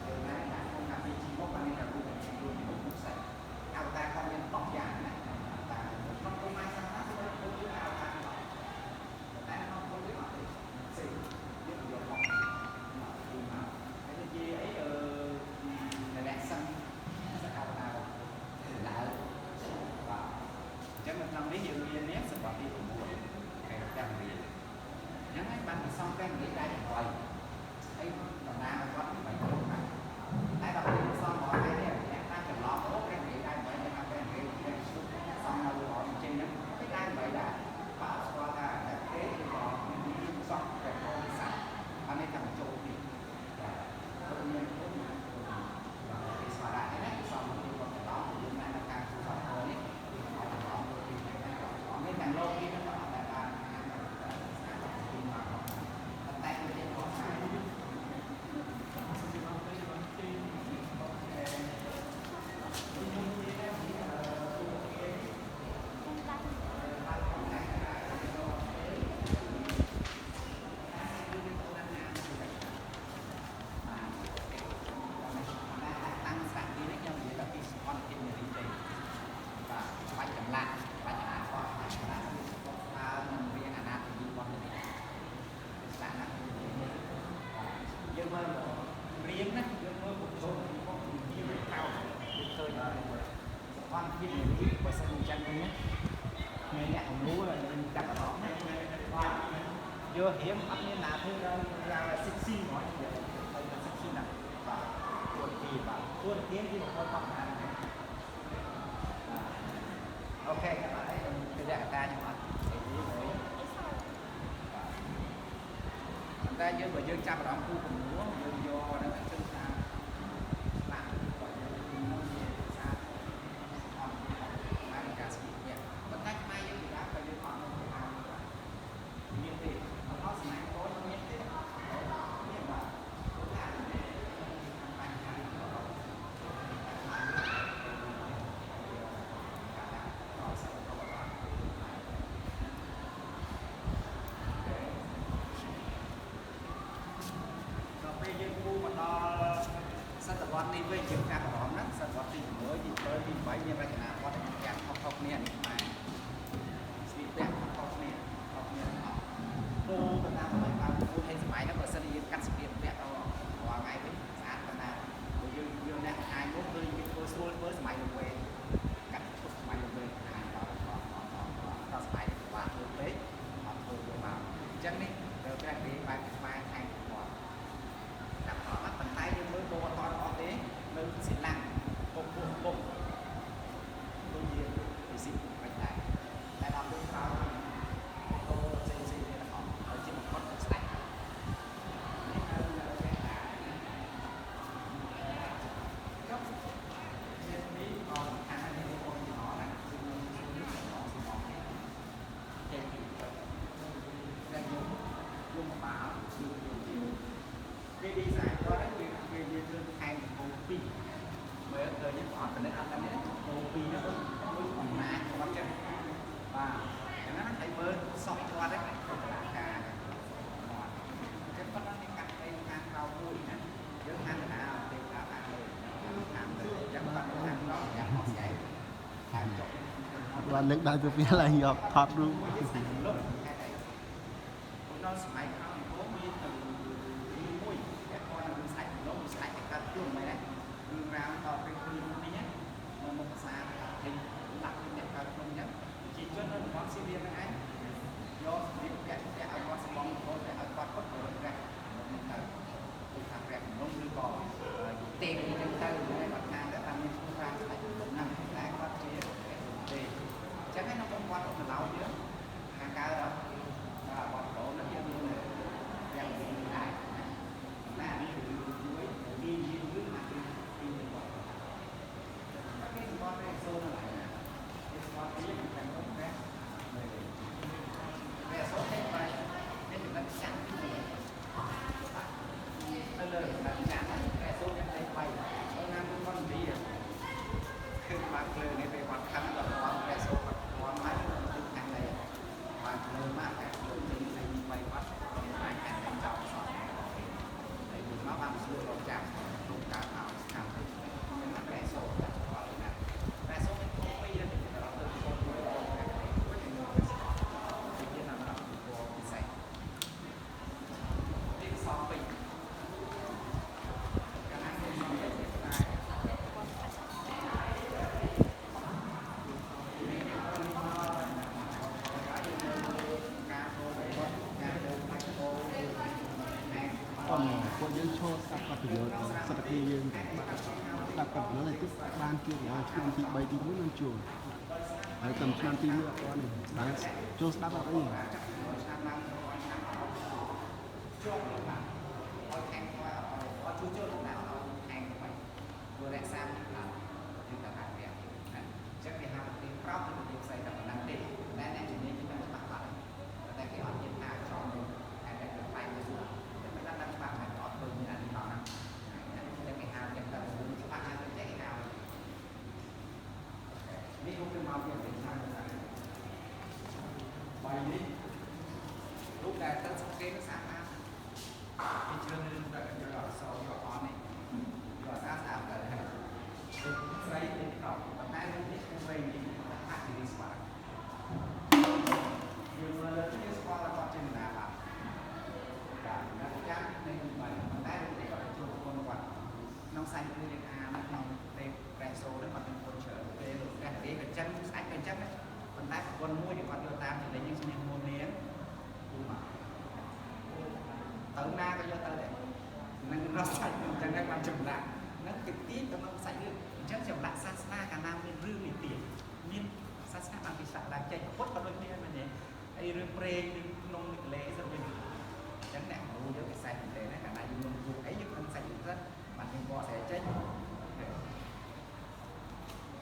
យើងណាដាក់ក្នុងកាពីជីមកបានមានតែរូបរូបរូបសាច់អវតារគាត់មាន10យ៉ាងណាអវតារក្នុងគុំអាសាសនាគឺគឺអវតារតែក្នុងគុំនេះអត់ទេផ្សេងយើងយកមកគឺមកហើយនិយាយអីអ្នកសឹងសអវតារឡើងបាទអញ្ចឹងនៅក្នុងនេះយើងមាននេះសម្រាប់ទី9គេចាំរៀនអញ្ចឹងហើយបានសំតែនិយាយដែរ8ហើយតំណាងឲ្យគាត់8ក្រុមណាតែដល់ពេលសំរបស់ឯនេះអ្នកតាមច្រឡំអូគេនិយាយដែរ8អ្នកតាមគេនិយាយសំនៅរត់ចេញហ្នឹងគេដែរ8ដែរបាទស្គាល់ថាតែគេគឺក៏មានសំតែកូនសត្វអានេះថាចូលនេះបាទគាត់មានគុណបាទគេស្វារៈនេះសំពីគាត់ច្រឡំយើងណាការជួយសពនេះគឺអត់ច្រឡំពីណាមានទាំងលោកនេះហ្នឹងអត់ដែលបានអានពីមកប៉ុន្តែវាចេញមកហើយតាំងស្រាក់ទីនេះខ្ញុំនិយាយដល់ពីសុខភាពនារីទេបាទបាច់ចម្លាក់បាច់អាណាគាត់បាច់ចម្លាក់គាត់ស្មើនឹងរៀងអាណាទីរបស់នេះស្លាក់ណាយើងមើលរៀងណាយើងមើលពុទ្ធចូលរបស់ពីវាកោយើងឃើញសុខភាពនារីបើសិនអញ្ចឹងវិញណាអ្នកគំរូយើងចាប់អារម្មណ៍ណាបាទយករៀងអត់មានណាធ្វើដល់សិកស៊ីហ្មងទៅសិកស៊ីណាបាទួនទីបាទួនទីទីបំផុតរបស់ណាអូខេបាទអីគឺរកតាខ្ញុំអត់អីមួយបាទតែយើងបើយើងចាប់អារម្មណ៍គូគំនូយើងយកហ្នឹង វត្សនេះវិញយើងកាប់អារម្មណ៍ហ្នឹងសតវត្សទី6ទី7ទី8មានរចនាបថយ៉ាងខុសៗគ្នានេះខ្មែរស្លៀកពាក់ខុសៗគ្នាខុសគ្នាទាំងអស់ទូទៅតាមសម័យកាលពូហើយសម័យហ្នឹងបើសិនជាយើងកាត់ស្លៀកពាក់ដល់រាល់ថ្ងៃវិញស្អាតប៉ុណ្ណាព្រោះយើងយើងអ្នកខាញមកគឺយើងធ្វើស្រួលធ្វើសម័យលោកវេកាត់ឈុតសម័យលោកវេខាញដល់ដល់ដល់សម័យនេះពិបាកធ្វើពេកអត់ធ្វើយកមកអញ្ចឹងនេះត្រូវព្រះរាជបែបខ្មែរខាងគាត់តាមអត់ប៉ុន្តែយើងមើលបវតអត់ទេនៅសិលាពុកពុកពុកដូចជាពិសិដ្ឋមិនដែរតែដល់ពេលក្រោយអូផ្សេងផ្សេងទៀតអត់ហើយជាបំផុតស្ដាច់នេះនៅនៅតែចុះនេះអត់ខាងនេះបងប្អូនណាគឺនឹងសំងនេះចេញពីតែយើងយើងមកបាល់គឺយើងគេឌីហ្សាញគាត់ហ្នឹងវាវាយើងថែមកំពូល2មើលឃើញអត់ពិនិត្យអត់តែនេះកំពូល2ហ្នឹងមួយអំណាចគាត់ចឹងបាទអញ្ចឹងណាហើយមើលសក់គាត់ហ្នឹងទៅតឡាការអញ្ចឹងគាត់នឹងកាត់ទៅខាងក្រៅមួយណាយើងខាងកណ្ដាលទេវតាខាងលើខាងលើអញ្ចឹងគាត់ខាងក្រៅយ៉ាងអត់ស្អែកខាងចុះ បាទលើកដៃទៅពីឡើងយកថតរូប លុបហេតុអីដល់សម័យក្រោយអង្គរមានទៅមួយតែគាត់នឹងស្ដេចលុបស្ដេចតែកាត់ខ្លួនមិនដែររឿងរ៉ាវតទៅគឺនេះណានៅមុខភាសាគេឡាក់អ្នកកើតក្នុងអញ្ចឹងប្រជាជននៅតំបន់ស៊ីរៀបហ្នឹងឯងយករៀបពាក់ពាក់ឲ្យគាត់ស្បង់គាត់តែឲ្យគាត់គាត់ទៅព្រះនឹងទៅគឺថាព្រះនំឬក៏ទេពអញ្ចឹងទៅហើយគាត់ថាទៅតាមមានឈ្មោះថាស្ដេចលុបហ្នឹងតែគាត់ជាទេអញ្ចឹងឯក្នុងតំបន់កឡោយើងខាងកើតដល់បាទបងប្អូនហ្នឹងយើងមានយ៉ាងនេះដែរណានេះគឺមួយមានយឺនឬមកពីពីរបស់តែគេសម្បត្តិនេះសូនឡើយណាគេសម្បត្តិនេះខាងនោះព្រះព្រះសូនទេបាយនេះចំណិតចាំទៅលើចំណិតចាំព្រះសូនយ៉ាងไรបាយចូលណាមគុណទីគឺបានភ្លើងនេះពេលគាត់ខឹងដល់ព្រះសូនគាត់គាត់មកទៅខាងនេះបានភ្លើងមកតែភ្លើងចេញនៃបីគាត់អាចខាងតែចោលសោះហើយមកបានស្រួលរកចាំក្នុងការអោខាងនេះនឹងព្រះសូនតែស្គាល់ណាព្រះសូនមានពីរទៅដល់ទៅសូនមួយខាងនេះមួយនឹងទីទៀតណាស់ពណ៌ពិសេសទីសងពេញកាលណាគេសងពេញតែការធ្វើគាត់ការធ្វើបាច់ពោ ប៉ុន្តែពួកយើងឈរស្ដាប់គាត់ពយល់សត្វទីយើងស្ដាប់គាត់ពយល់ឲ្យទឹកបានជួបដល់ឆ្នាំទី3ទី1នឹងជួបហើយតាមឆ្នាំទី1អត់ទាន់ទេបានចូលស្ដាប់អត់អី ឆ្នាំឡើងឆ្នាំអត់ជាប់បាទឲ្យខាងគាត់អត់ជួយចូលដល់ឲ្យខាងទៅព្រោះរក្សាឡើងយើងតែបានវាណាអញ្ចឹងគេហៅប្រទេសប្រោបទៅប្រទេសផ្សេងតែប៉ុណ្ណឹងទេតែអ្នកជំនាញគេដឹងច្បាស់បាត់តែគេអត់មានថាចំតែតែផ្នែកទៅស្រួលតែមិនដឹងច្បាស់តែអត់ឃើញមានអានេះផងណាតែគេហៅចឹងតែច្បាស់ហើយតែគេហៅនេះខ្ញុំមកពីប្រទេសឆ្នាំបាយនេះរូបដែលទៅសង្កេតសាស្ត្រគេជ្រើសរើសតែយកអក្សរយកអននេះយកអក្សរស្អាតទៅហើយស្រីនេះតប៉ុន្តែរូបនេះគឺស្រីនេះហាក់ជាស្វាយើងមើលលើនេះស្គាល់ថាគាត់ជាណាបាទបាទអ្នកចាំនៃបាយប៉ុន្តែរូបនេះគាត់ជួបប្រពន្ធគាត់ក្នុងសាច់រឿងយើងអានក្នុងទេប្រេសូនេះគាត់មានคนច្រើនទេលោកព្រះទេក៏ចឹងស្អែកក៏ចឹងប៉ុន្តែប្រពន្ធមួយដែលគាត់យកតាមចំណេញយើងឈ្មោះមុននាងពូមកទៅណាក៏យកទៅដែរនឹងរត់សាច់អញ្ចឹងហើយបានចម្លាក់ហ្នឹងគឺទីទៅក្នុងសាច់រឿងអញ្ចឹងចម្លាក់សាសនាកាលណាមានរឿងនេះទៀតមានសាសនាបានពីសាក់ឡើងចេញពុទ្ធក៏ដូចគ្នាមែនទេអីរឿងព្រេងរឿងក្នុងទលេសិនវិញអញ្ចឹងអ្នកគ្រូយើងគេសែនទេណាកាលណាយើងមានពួកអីយើងក្នុងសាច់រឿងសិនបានយើងបកស្រាយចេញ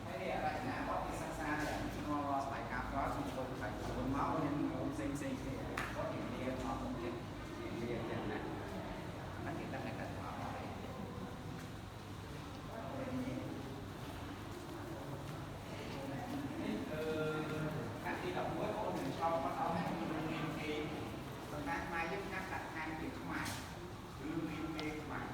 ហើយរចនាបថគេសិក្សាស្គាល់ស្បែកកាប់ក្រោយខ្ញុំចូលស្បែកខ្លួនមកមានផ្សេងផ្សេងគ្នាគាត់និយាយអត់ទៀតនិយាយយ៉ាងណាហ្នឹងគេដឹងតែគាត់អត់ទេនេះអឺកាទី11បងនឹងឆ្លងគាត់អស់ហើយមានរៀនគេប៉ុន្តែខ្មែរយើងកាត់ដាក់ខាងគេខ្មែរឬរៀនគេខ្មែរ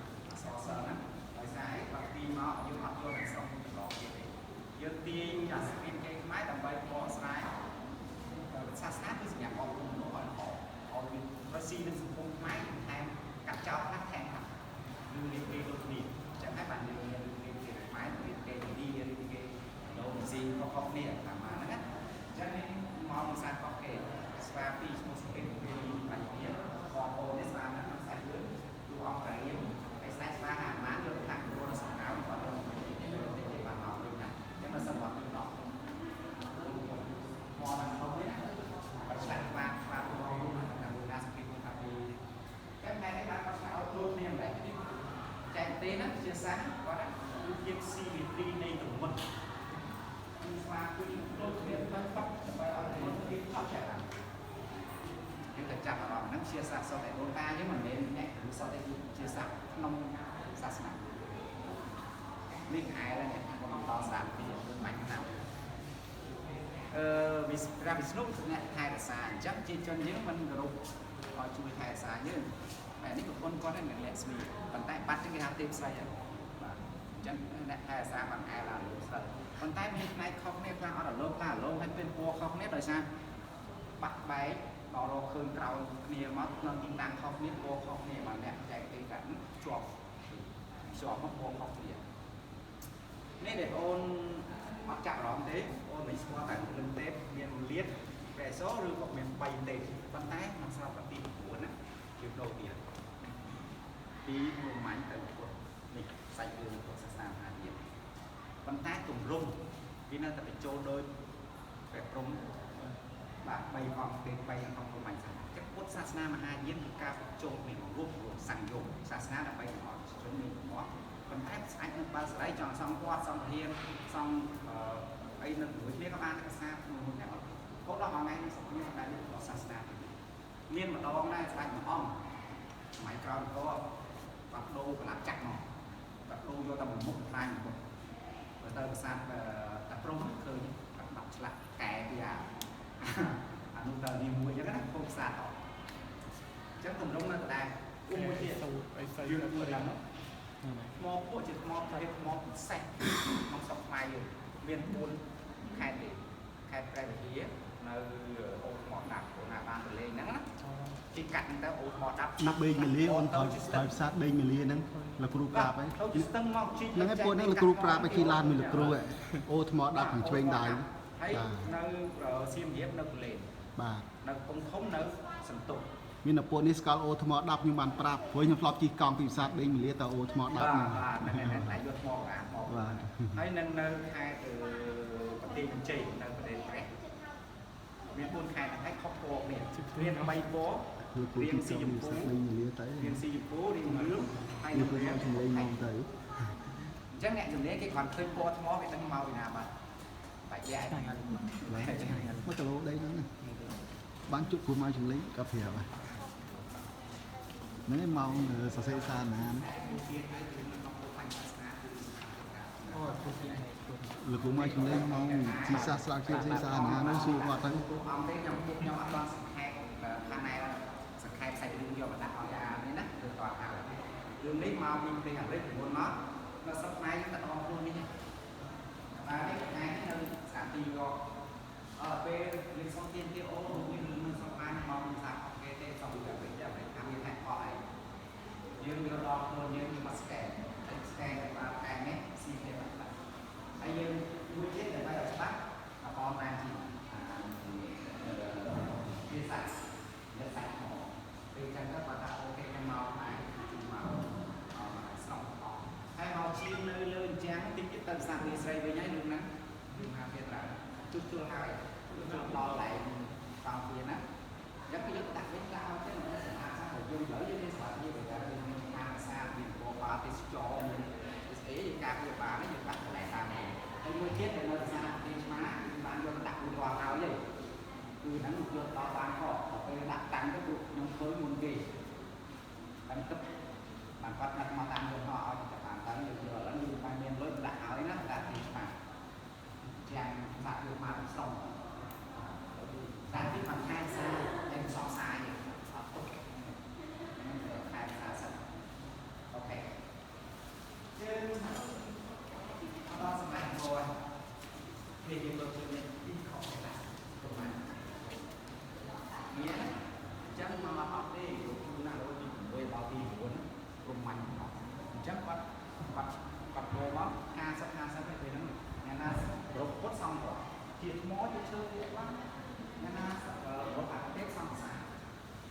គឺមានគេដូចគ្នាចឹងហើយបានយើងមានគេគេខ្មែរមានគេឥណ្ឌាឬគេឥណ្ឌូនេស៊ីខុសៗគ្នាតាមហ្នឹងណាចឹងនេះមកភាសាខុសគេស្វាពីរឈ្មោះសុភិតពីបញ្ញបងប្អូននេះស្វាហ្នឹងខ្សែលឿនតួអង្គការៀមហើយខ្សែស្វាហាម៉ានយកតាំងខ្លួននៅសំណៅគាត់ទៅគេបានមកវិញណាចឹងនៅសន្វទី10មកដល់ធំនេះគាត់ឆ្លាក់ស្វាស្វាបងតាមណាសុភិតថាពីតែម៉ែនេះបានគាត់ឆ្លាក់ឲ្យខ្លួនគ្នាម្ល៉េះចែកទេណាជាសាសគាត់ គឺភាពស៊ីមេទ្រីនៃទំមិត គឺស្វាគឺដូចគ្នាបាត់បាត់ដើម្បីឲ្យខ្លួនគេថប់ចាប់យើងតែចាប់អារម្មណ៍ហ្នឹងជាសាសសតតែដូនតាយើងមិនមែនអ្នកឬសតតែជាសាសក្នុងសាសនានេះខែแล้วនេះខ្ញុំដល់ស្ដាប់ពីបាញ់ណាស់អឺវិព្រះវិស្ណុអ្នកថែរក្សាអញ្ចឹងជាជនយើងមិនគោរពឲ្យជួយថែរក្សាយើងតែនេះប្រពន្ធគាត់នឹងលក្ស្មីប៉ុន្តែបាត់ចឹងគេហៅទេពស្រីហើយបាទអញ្ចឹងអ្នកថែរក្សាបានអែឡើងលោកស្រីប៉ុន្តែមានផ្នែកខុសគ្នាខ្លះអត់រលោងខ្លះរលោងហើយពេលពណ៌ខុសគ្នាដោយសារបាក់បែកដល់រកឃើញក្រោយគ្នាមកក្នុងទីតាំងខុសគ្នាពណ៌ខុសគ្នាមកអ្នកចែកទេកាត់ជាប់ជាប់មកពណ៌ខុសគ្នានេះដែលអូនអត់ចាប់អារម្មណ៍ទេអូនមិនស្គាល់តែលឹងទេពមានលៀតព្រះសឬក៏មាន3ទេពប៉ុន្តែក្នុងស្របទី9ណាជាដូរទៀតពីមួយម៉ាញ់ទៅពុទ្ធនេះសាច់រឿងពុទ្ធសាសនាមហាយានប៉ុន្តែទម្រង់វានៅតែបញ្ចូលដោយព្រះព្រំបាទ3អង្គទេ3អង្គព្រហ្មញ្ញសាសនាចឹងពុទ្ធសាសនាមហាយានគឺការបញ្ចូលមានរួមរួមសង្យោគសាសនាដើម្បីឲ្យជនមានទំនាស់ប៉ុន្តែស្អែកនឹងបើស្រីចង់សង់វត្តសង់វិហារសង់អីនឹងមួយគ្នាក៏បានកសាមួយគ្នាអត់ក៏ដល់ថ្ងៃនេះសុខគ្នាដែររបស់សាសនាមានម្ដងដែរស្ដេចមួយអង្គសម័យក្រោយក៏បាត់ដូរកលាប់ចាក់មកបាត់ដូរយកតែមួយមុខខ្លាញ់មួយមុខបើទៅប្រាសាទតាព្រំឃើញបាត់បាត់ឆ្លាក់កែពីអានោះទៅនេះមួយអញ្ចឹងណាភូមិប្រាសាទអត់អញ្ចឹងទម្រង់នៅដដែលគុំមួយទៀតយើងធ្វើឡើងថ្មពួកជាថ្មប្រភេទថ្មពិសេសក្នុងស្រុកខ្មែរយើងមាន4ខេត្តទេខេត្តព្រះវិហារនៅអូថ្មដាប់អូណាបានទៅលេងហ្នឹងណាទីកាត់ហ្នឹងទៅអូថ្មដាប់ ណាប់បេងមលាអូនថយថយផ្សារដេងមលាហ្នឹងលោកគ្រូប្រាប់ហើយ ទៅស្ទឹងមកជី ហ្នឹងហើយពួកហ្នឹងលោកគ្រូប្រាប់ឲ្យជិះឡានមួយលោកគ្រូអូថ្មដាប់ខាងឆ្វេងដៃ ហើយនៅសៀមរាបនៅកលែន បាទ នៅកំពង់ធំនៅសន្ទុក មានតែពួកនេះស្គាល់អូថ្មដាប់ខ្ញុំបានប្រាប់ព្រោះខ្ញុំធ្លាប់ជិះកង់ពីផ្សារដេងមលាទៅអូថ្មដាប់ បាទ ហ្នឹង បាទហ្នឹងហើយតែយកថ្មអាថ្ម បាទ ហើយនឹងនៅខេត្តប្រទេសជ័យនៅប្រទេសព្រះមាន4ខេត្តហ្នឹងហើយខុសពណ៌គ្នាមាន3ពណ៌ លោកគ្រូ រៀង ជិះ ស៊ី កង់ ជម ពី ភូ ផ្សារដេងមលាទៅ រៀងស៊ីជមភូរៀងលឿងហើយ នេះ នឹងរៀង គឺមកចម្លែងមកទៅ អញ្ចឹងអ្នកជំនាញគេគ្រាន់ឃើញពណ៌ថ្មគេដឹងមកពីណាបាទបាច់លាក់ មួយគីឡូដីហ្នឹងណាបានជប់ព្រោះមកចម្លែងក៏ប្រាប់ហើយហ្នឹងឯងមកសរសេរសារណា ទៀតហើយគឺក្នុងពុទ្ធសាសនាគឺ អូធ្វើជាឯងធ្វើ លោកគ្រូមកចម្លែងមកជីសាស្ត្រាវជ្រាវសាសនាហ្នឹងសួរគាត់ទៅ ពួកអង្គទេខ្ញុំពួកខ្ញុំអត់ដល់សង្ខេបខាងណែសង្ខេបសាច់រឿងយកមកដាក់ឲ្យអានេះណាគឺគាត់ហើយរឿងនេះមកពីប្រទេសអាមេរិកមុនមកនៅស្រុកខ្មែរយើងតែដងខ្លួននេះបាទនេះថ្ងៃនេះនៅសាទីយកអើពេលយើងសុំទៀនគេអូមានរឿងនៅស្រុកខ្មែរមកពីសាគេទេសុំពីអាមេរិកអាមេរិកថាមានហេតុផលអីយើងយកដល់ខ្លួនយើងមកស្កែនហើយស្កែនបាទកែនេះស៊ីគ្នាបាទហើយយើងមួយទៀតដើម្បីឲ្យច្បាស់អបណាជីវាសាច់វាសាច់មកពេលចឹងទៅគាត់ថាអូខេខ្ញុំមកខ្មែរគឺមកស្រុកអស់ហើយមកឈាមនៅលើអញ្ចឹងតិចទៀតទៅសាវាស្រីវិញហើយរឿងហ្នឹងរឿងហាវាត្រូវជួសជុលហើយជួសជុលដល់ឡែងតោវាណាអញ្ចឹងគឺយើងដាក់វិញដាក់ឲ្យទៅមិនសម្អាតសាព្រោះយើងលើយើងមានសុខភាពតែយើងមានខាងសាមានបបាទេសចរមានស្អីយើងការពារបានយើងដាក់កន្លែងតាមហើយមួយទៀតដែលនៅសាទីឆ្មាគឺបានយកដាក់រួចរាល់ហើយទេគឺហ្នឹងយកដល់បានក៏ដល់ពេលដាក់តាំងទៅពួកខ្ញុំឃើញមុនគេបានទឹកបានគាត់ដាក់មកតាមយកមកឲ្យតែបានតាមយើងយកឥឡូវយើងបានមានលុយដាក់ហើយណាដាក់ទីឆ្មាជាងសាក់យកមកស្រុងតែទីបានខែសាតែសងសាយអត់ទុកខែសាសិនអូខេយើងដល់សម័យគោនេះយើងលោកជំនាញពីខុសណាប្រហែលមានអញ្ចឹងមកអត់ទេលោកគ្រូណារហូតទី6ដល់ទី9ព្រមមាញ់អត់ ញ្ចឹងគាត់គាត់គាត់ពោមក50 50ទៅពេលហ្នឹងអ្នកណាប្រពន្ធសង្ឃជាថ្មជាឈើវាបានអ្នកណាប្រពន្ធអាទេសង្សារ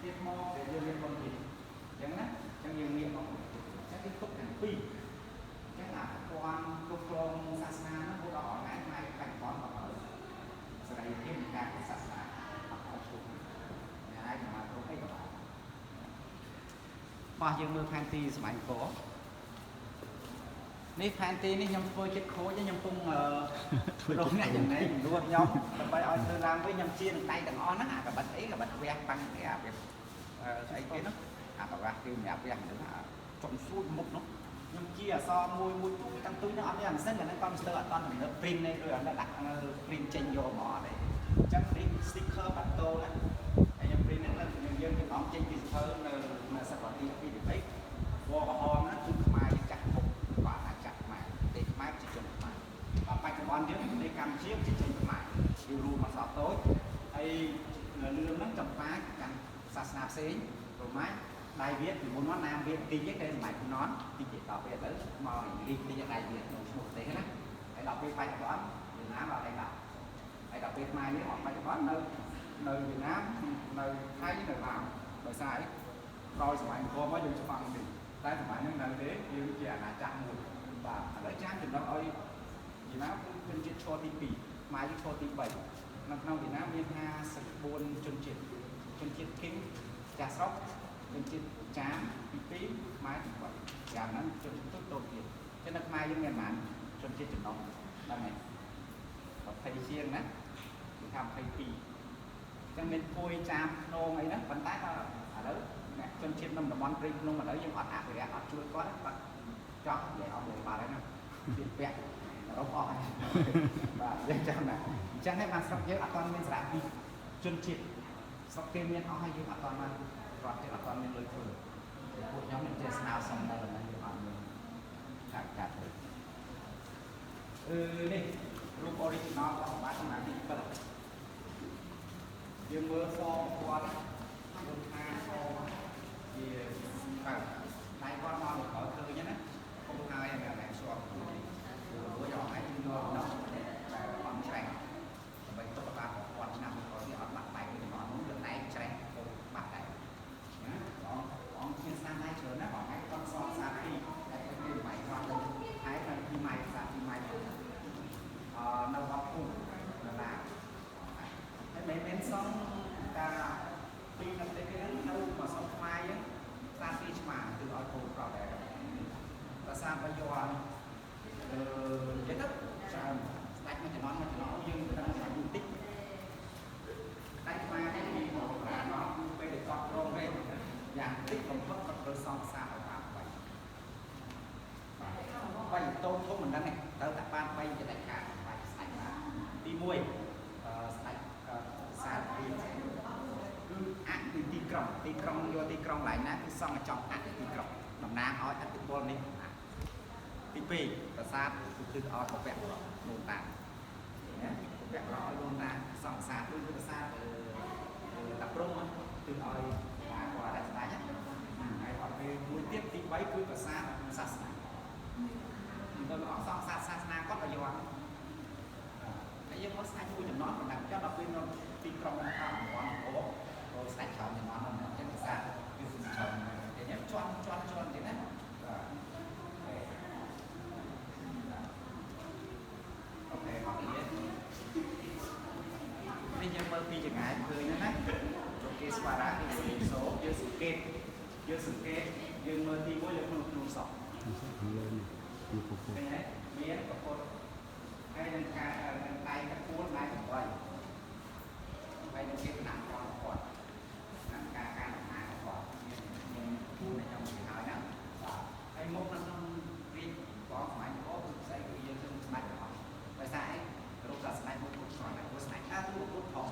ជាថ្មដែលយើងមានបុណ្យទៀតអញ្ចឹងណាអញ្ចឹងយើងងាកមកអញ្ចឹងគេទុកទាំងពីរអញ្ចឹងអាប្រព័ន្ធគ្រប់គ្រងសាសនាហ្នឹងរហូតដល់ថ្ងៃថ្ងៃបច្ចុប្បន្នក៏ហើយសេរីភាពនៃការសាសនាអត់ឲ្យឈប់អ្នកអាចមកគ្រប់អីក៏បានបោះយើងមើលផែនទីសម័យអង្គរនេះផែនទីនេះខ្ញុំធ្វើចិត្តខូចខ្ញុំពងរងអ្នកចំណេញលួចខ្ញុំដើម្បីឲ្យធ្វើឡើងវិញខ្ញុំជានឹងដៃទាំងអស់ហ្នឹងអាកបិតអីកបិតវះប៉ាំងគេអាវាស្អីគេនោះអាប្រវាស់គឺសម្រាប់វះហ្នឹងចុងស្រួចមុខនោះខ្ញុំជាអសមួយមួយទូតាំងទូហ្នឹងអត់មានអាម៉ាស៊ីនអាហ្នឹងកុំព្យូទ័រអត់តទំនើប print នេះឬអត់ដាក់ print ចេញយកមកអត់ទេអញ្ចឹងនេះ sticker បាត់តូណាហើយខ្ញុំ print ហ្នឹងនៅយើងចំណងចេញពីសភៅនៅនៅសប្តាហ៍ទី2ទី3ពណ៌ក្រហមហ្នឹងគឺខ្មែរយើងចាស់ពុកបាទអាចចាស់ខ្មែរប្រទេសខ្មែរប្រជាជនខ្មែរបច្ចុប្បន្នយើងប្រទេសកម្ពុជាប្រជាជនខ្មែរយើងរួមអក្សរតូចហើយនៅលឿងហ្នឹងចម្ប៉ាកាន់សាសនាផ្សេងប្រមាណដៃវៀតពីមុនមកណាមវៀតតិចទេសម័យជំនាន់តិចដល់ពេលឥឡូវមករីកតិចដៃវៀតក្នុងឈ្មោះប្រទេសណាហើយដល់ពេលបច្ចុប្បន្នវៀតណាមដល់ដៃដល់ហើយដល់ពេលខ្មែរយើងបច្ចុប្បន្ននៅនៅវៀតណាមនៅថៃនៅឡាវដោយសារក្រោយសម័យអង្គរមកយើងច្បាំងតិចតែសម័យហ្នឹងនៅទេយើងជាអាណាចក្រមួយបាទឥឡូវចាំចំណុចឲ្យវៀតណាមគឺជនជាតិឈរទី2ខ្មែរយើងឈរទី3នៅក្នុងវៀតណាមមាន54ជនជាតិជនជាតិគីមចាស់ស្រុកជនជាតិចាមទី2ខ្មែរទី3យ៉ាងហ្នឹងជនជាតិតូចទៀតចឹងនៅខ្មែរយើងមានប៉ុន្មានជនជាតិចំណុះដឹងទេ20ជាងណាគឺថា22ចឹងមានគួយចាមភ្នងអីហ្នឹងប៉ុន្តែដល់ឥឡូវអ្នកជនជាតិនៅតំបន់ព្រៃភ្នំឥឡូវយើងអត់អភិរក្សអត់ជួយគាត់គាត់ចោះនិយាយអស់លេបាត់ហើយណាពីពាក់រកអស់ហើយបាទយើងចាំណាអញ្ចឹងហើយបានស្រុកយើងអត់ទាន់មានសារៈពីជនជាតិស្រុកគេមានអស់ហើយយើងអត់ទាន់បានរដ្ឋយើងអត់ទាន់មានលុយធ្វើពួកខ្ញុំនឹងចេះស្នើសុំនៅតែយើងអត់មានការកាត់ទេនេះរូប original របស់បាទសម្រាប់ទី7យើងមើលសគាត់យើងថាសជាបាទដៃគាត់មកក្រោយឃើញណាកុំហើយអានេះស្គាល់ខ្លួនព្រោះយកឲ្យយកដល់តែបំច្រេះដើម្បីទុកបានពាន់ឆ្នាំក្រោយនេះអត់បាក់បែកទេចំណងនោះលើដៃច្រេះកុំបាក់ដែរណាបងបងជាស្នាដៃច្រើនណាបងឯងគាត់សងសាពីតែគេមិនបាយគាត់ទៅហើយនៅពីម៉ៃសាពីម៉ៃនៅវត្តភូមិនៅឡាហើយមិនមែនសងតាពីនៅប្រទេសគេហ្នឹងនៅមកសងខ្មែរហ្នឹងសាពីឆ្មាគឺឲ្យកូនប្រុសដែរប្រាសាទបាយ័ននិយាយទៅច្រើនស្ដេចមួយចំណន់មួយចំណន់យើងដឹងថាបន្តិចដៃខ្មែរនេះពីមកប្រាណមកពេលដែលគាត់គ្រងទេយ៉ាងតិចបំផុតគាត់ត្រូវសងសាឲ្យបាន3បាទ3តូចធំមិនដឹងទេត្រូវតែបាន3ជាដាច់ខាតបាទស្ដេចបាទទី1ស្ដេចសាទរីគឺអទីទីក្រុងទីក្រុងយកទីក្រុងកន្លែងណាគឺសង់ឲ្យចំអទីទីក្រុងតំណាងឲ្យអតិពលនេះទី2ប្រាសាទគឺឲ្យពពករកដូនតាណាពពករកឲ្យដូនតាសង្សារដូចប្រាសាទតាព្រំគឺឲ្យគាត់តែស្ដេចហើយអត់ពេលមួយទៀតទី3គឺប្រាសាទសាសនាទៅអស់សង្សារសាសនាគាត់ឲ្យយកហើយយើងមកស្ដេចមួយចំណន់បណ្ដាចុះដល់ពេលនៅទីក្រុងតាមតំបន់អូក៏ស្ដេចច្រើនចំណន់ហ្នឹងអញ្ចឹងប្រាសាទគឺច្រើនតែញ៉ាំជន់ជន់ជន់ចឹងណាបាទអូខេមកទៀតនេះយើងមើលពីចង្ងាយឃើញណាគេស្វារ៉ាគេសូយើងសង្កេតយើងសង្កេតយើងមើលទី1លើក្នុងក្នុងសក់ លើនេះពីពពុះ ឃើញទេមានពពុះហើយនឹងការនឹងដៃកពួលដៃ8ហើយនឹងគេដាក់គាត់គាត់នឹងការការដំណើរគាត់មានគូនៃខ្ញុំហើយណាបាទហើយមកនៅក្នុងរាជបងសម័យអង្គរគឺស្អីគឺយើងខ្ញុំស្ដាច់ទាំងអស់ដោយសារអីរូបសាស្ដាច់មួយពុទ្ធគាត់តែស្ដាច់ដើរទូពុទ្ធផង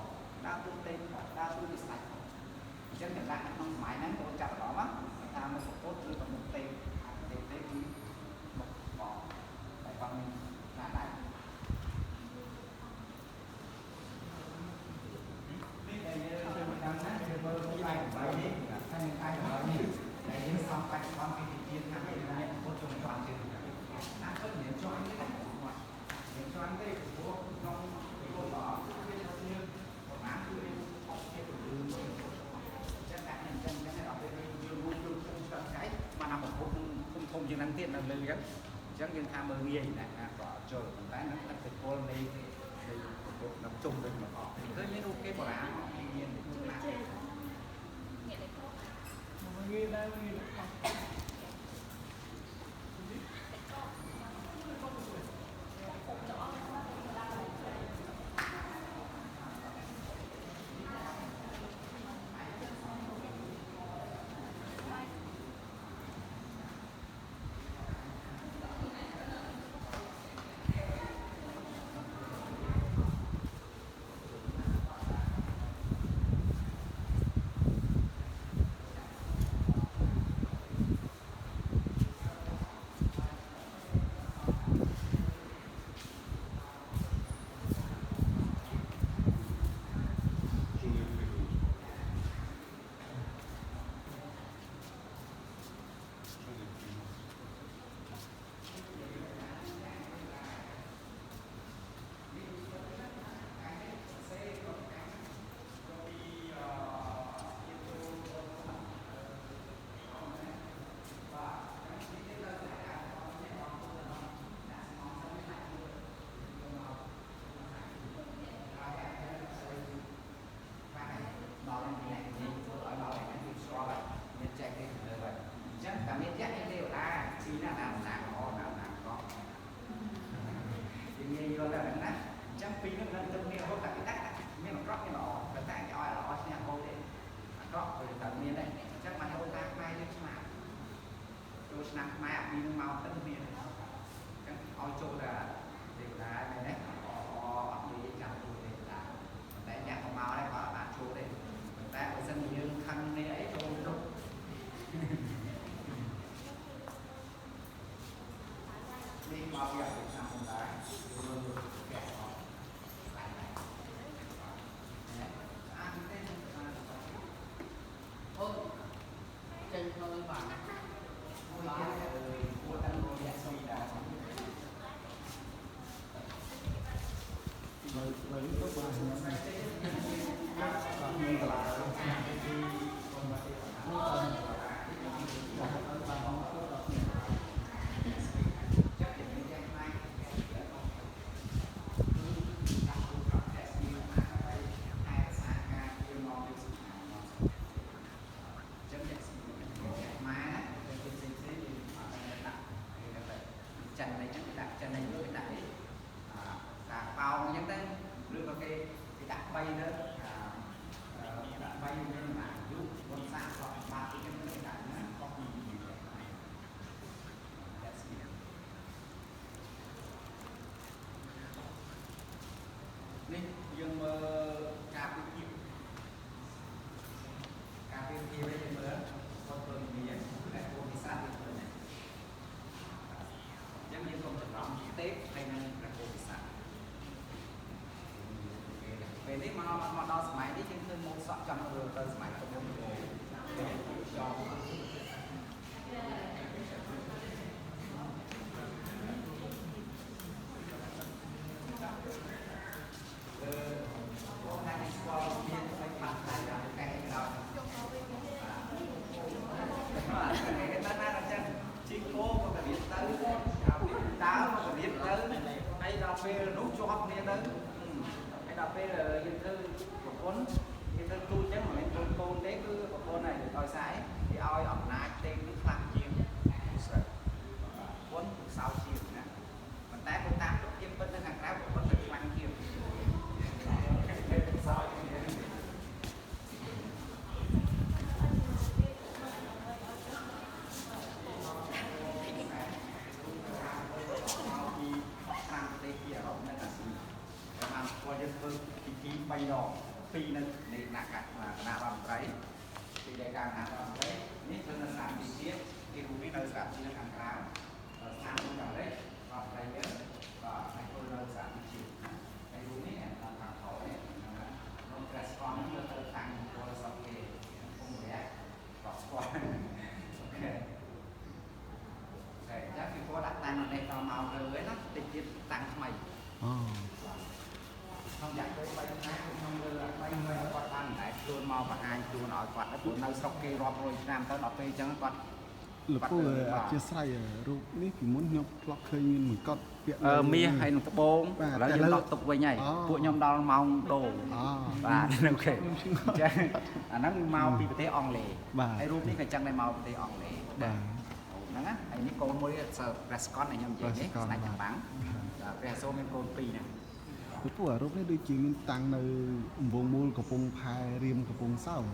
ដើរទូទេផងដើរទូពីស្ដាច់ផងអញ្ចឹងចម្លាក់នៅក្នុងសម័យហ្នឹងកូនចាប់អារម្មណ៍ថាមុខពុទ្ធឬក៏មុខទេទេទេគឺមុខបងតែគាត់មានណាដែរនេះដែលយើងធ្វើតាមណាគឺមើលពីដៃ8នេះហើយនឹងដៃ8នេះដែលយើងសំបច្ចុប្បន្នពីវិទ្យាថាមានពុទ្ធ នៅលើអញ្ចឹងអញ្ចឹងយើងថាមើលងាយណាក៏អត់ចូលប៉ុន្តែនឹងឥទ្ធិពលនៃនៃនៅជុំវិញមកអស់ឃើញមានរូបគេបុរាណមានខ្លះ ងាយដែរងាយ ពីនឹងនៅទឹកមានរហូតតែគេដាក់មានអាក្រក់មានល្អប៉ុន្តែគេឲ្យល្អឈ្នះហូតទេអាក្រក់ក៏តែមានដែរអញ្ចឹងបានហូតតាខ្មែរយើងឆ្លាតចូលឆ្នាំខ្មែរអាពីនឹងមកទឹកមានអញ្ចឹងឲ្យចូលតែទេវតាមែនទេអត់និយាយចាំទូទេវតាប៉ុន្តែអ្នកក៏មកដែរគាត់បានចូលទេប៉ុន្តែបើសិនយើងខឹងនេះអីចូលទៅនេះមកពីអាឆ្នាំមុនដែរកែអត់ អូចេញមកបាន មួយទៀតគួរតែលោកអ្នកស្វីដែរ បើបើទៅបានមានកលា ចិនអីចឹងគេដាក់ចិនអីគេដាក់អីកាប៉ោងអញ្ចឹងទៅឬក៏គេគេដាក់3ទៅដាក់3មានអាយុបុណ្យស័ក្តិរបស់បាតអីចឹងគេដាក់ណានេះយើងមើលការពិភាក្សាការពិភាក្សាយើងមើលគាត់ធ្វើមានតែពោធិសត្វវាធ្វើណាចឹងយើងកុំច្រឡំទេពហើយនឹងព្រះពោធិសត្វពេលនេះមកមកដល់សម័យនេះយើងឃើញម៉ូតសក់ចង់រើទៅសម័យកុំមុនចង់ពេលនោះជាប់គ្នាទៅហើយដល់ពេលយើងធ្វើប្រពន្ធគេធ្វើទូចចឹងមិនមែនកូនកូនទេគឺប្រពន្ធហើយដោយសារគេឲ្យអំណាចទេនេះខ្លាំងជាងស្រីប្រពន្ធសោជាងណាប៉ុន្តែបើតាមទុកជាពិតនៅខាងក្រៅប្រពន្ធទៅខ្លាំងជាងសោជាងគាត់យើងធ្វើពិធី3ដង2នៅនៃគណៈគណៈរដ្ឋមន្ត្រីពីដែលការគណៈរដ្ឋមន្ត្រីនេះធ្វើនៅស្ថានទីជាតិគេរូបនេះនៅស្ថានទីនៅខាងក្រៅស្ថានទីខាងលិចរដ្ឋមន្ត្រីយើងបាទហើយធ្វើនៅស្ថានទីជាតិហើយរូបនេះនៅខាងក្រោយនេះក្នុងព្រះស្គាល់នេះទៅខាងពលសពគេគុំរយៈគាត់ស្គាល់អូខេតែចាពីគាត់ដាក់តាំងនៅនេះដល់មកលើហ្នឹងណាតិចទៀតតាំងថ្មី អូ ខ្ញុំຢាកទៅ3ថ្ងៃខ្ញុំលើ3ថ្ងៃគាត់បានតែខ្លួនមកបង្ហាញខ្លួនឲ្យគាត់ព្រោះនៅស្រុកគេរាប់រយឆ្នាំទៅដល់ពេលអញ្ចឹងគាត់ លោកពូអធិស្ឋានរូបនេះពីមុនខ្ញុំធ្លាប់ឃើញមានមួយកត់ពាក់ អឺមាសហើយនឹងត្បូង បាទ ឥឡូវយើងដោះទុកវិញហើយ អូ ពួកខ្ញុំដល់ម៉ោងដូរ អូ បាទ OK ចឹងអាហ្នឹងមកពីប្រទេសអង់គ្លេស បាទ ហើយរូបនេះក៏ចឹងដែរមកប្រទេសអង់គ្លេស បាទ ហ្នឹងណាហើយនេះកូនមួយសិស្សព្រះស្កនដែលខ្ញុំនិយាយនេះ ព្រះស្កន ស្ដេចចម្បាំងបាទព្រះសូរមានកូនពីរណា លោកពូអារូបនេះដូចជាមានតាំងនៅអង្វងមូលកំពង់ផែរៀមកំពង់សោម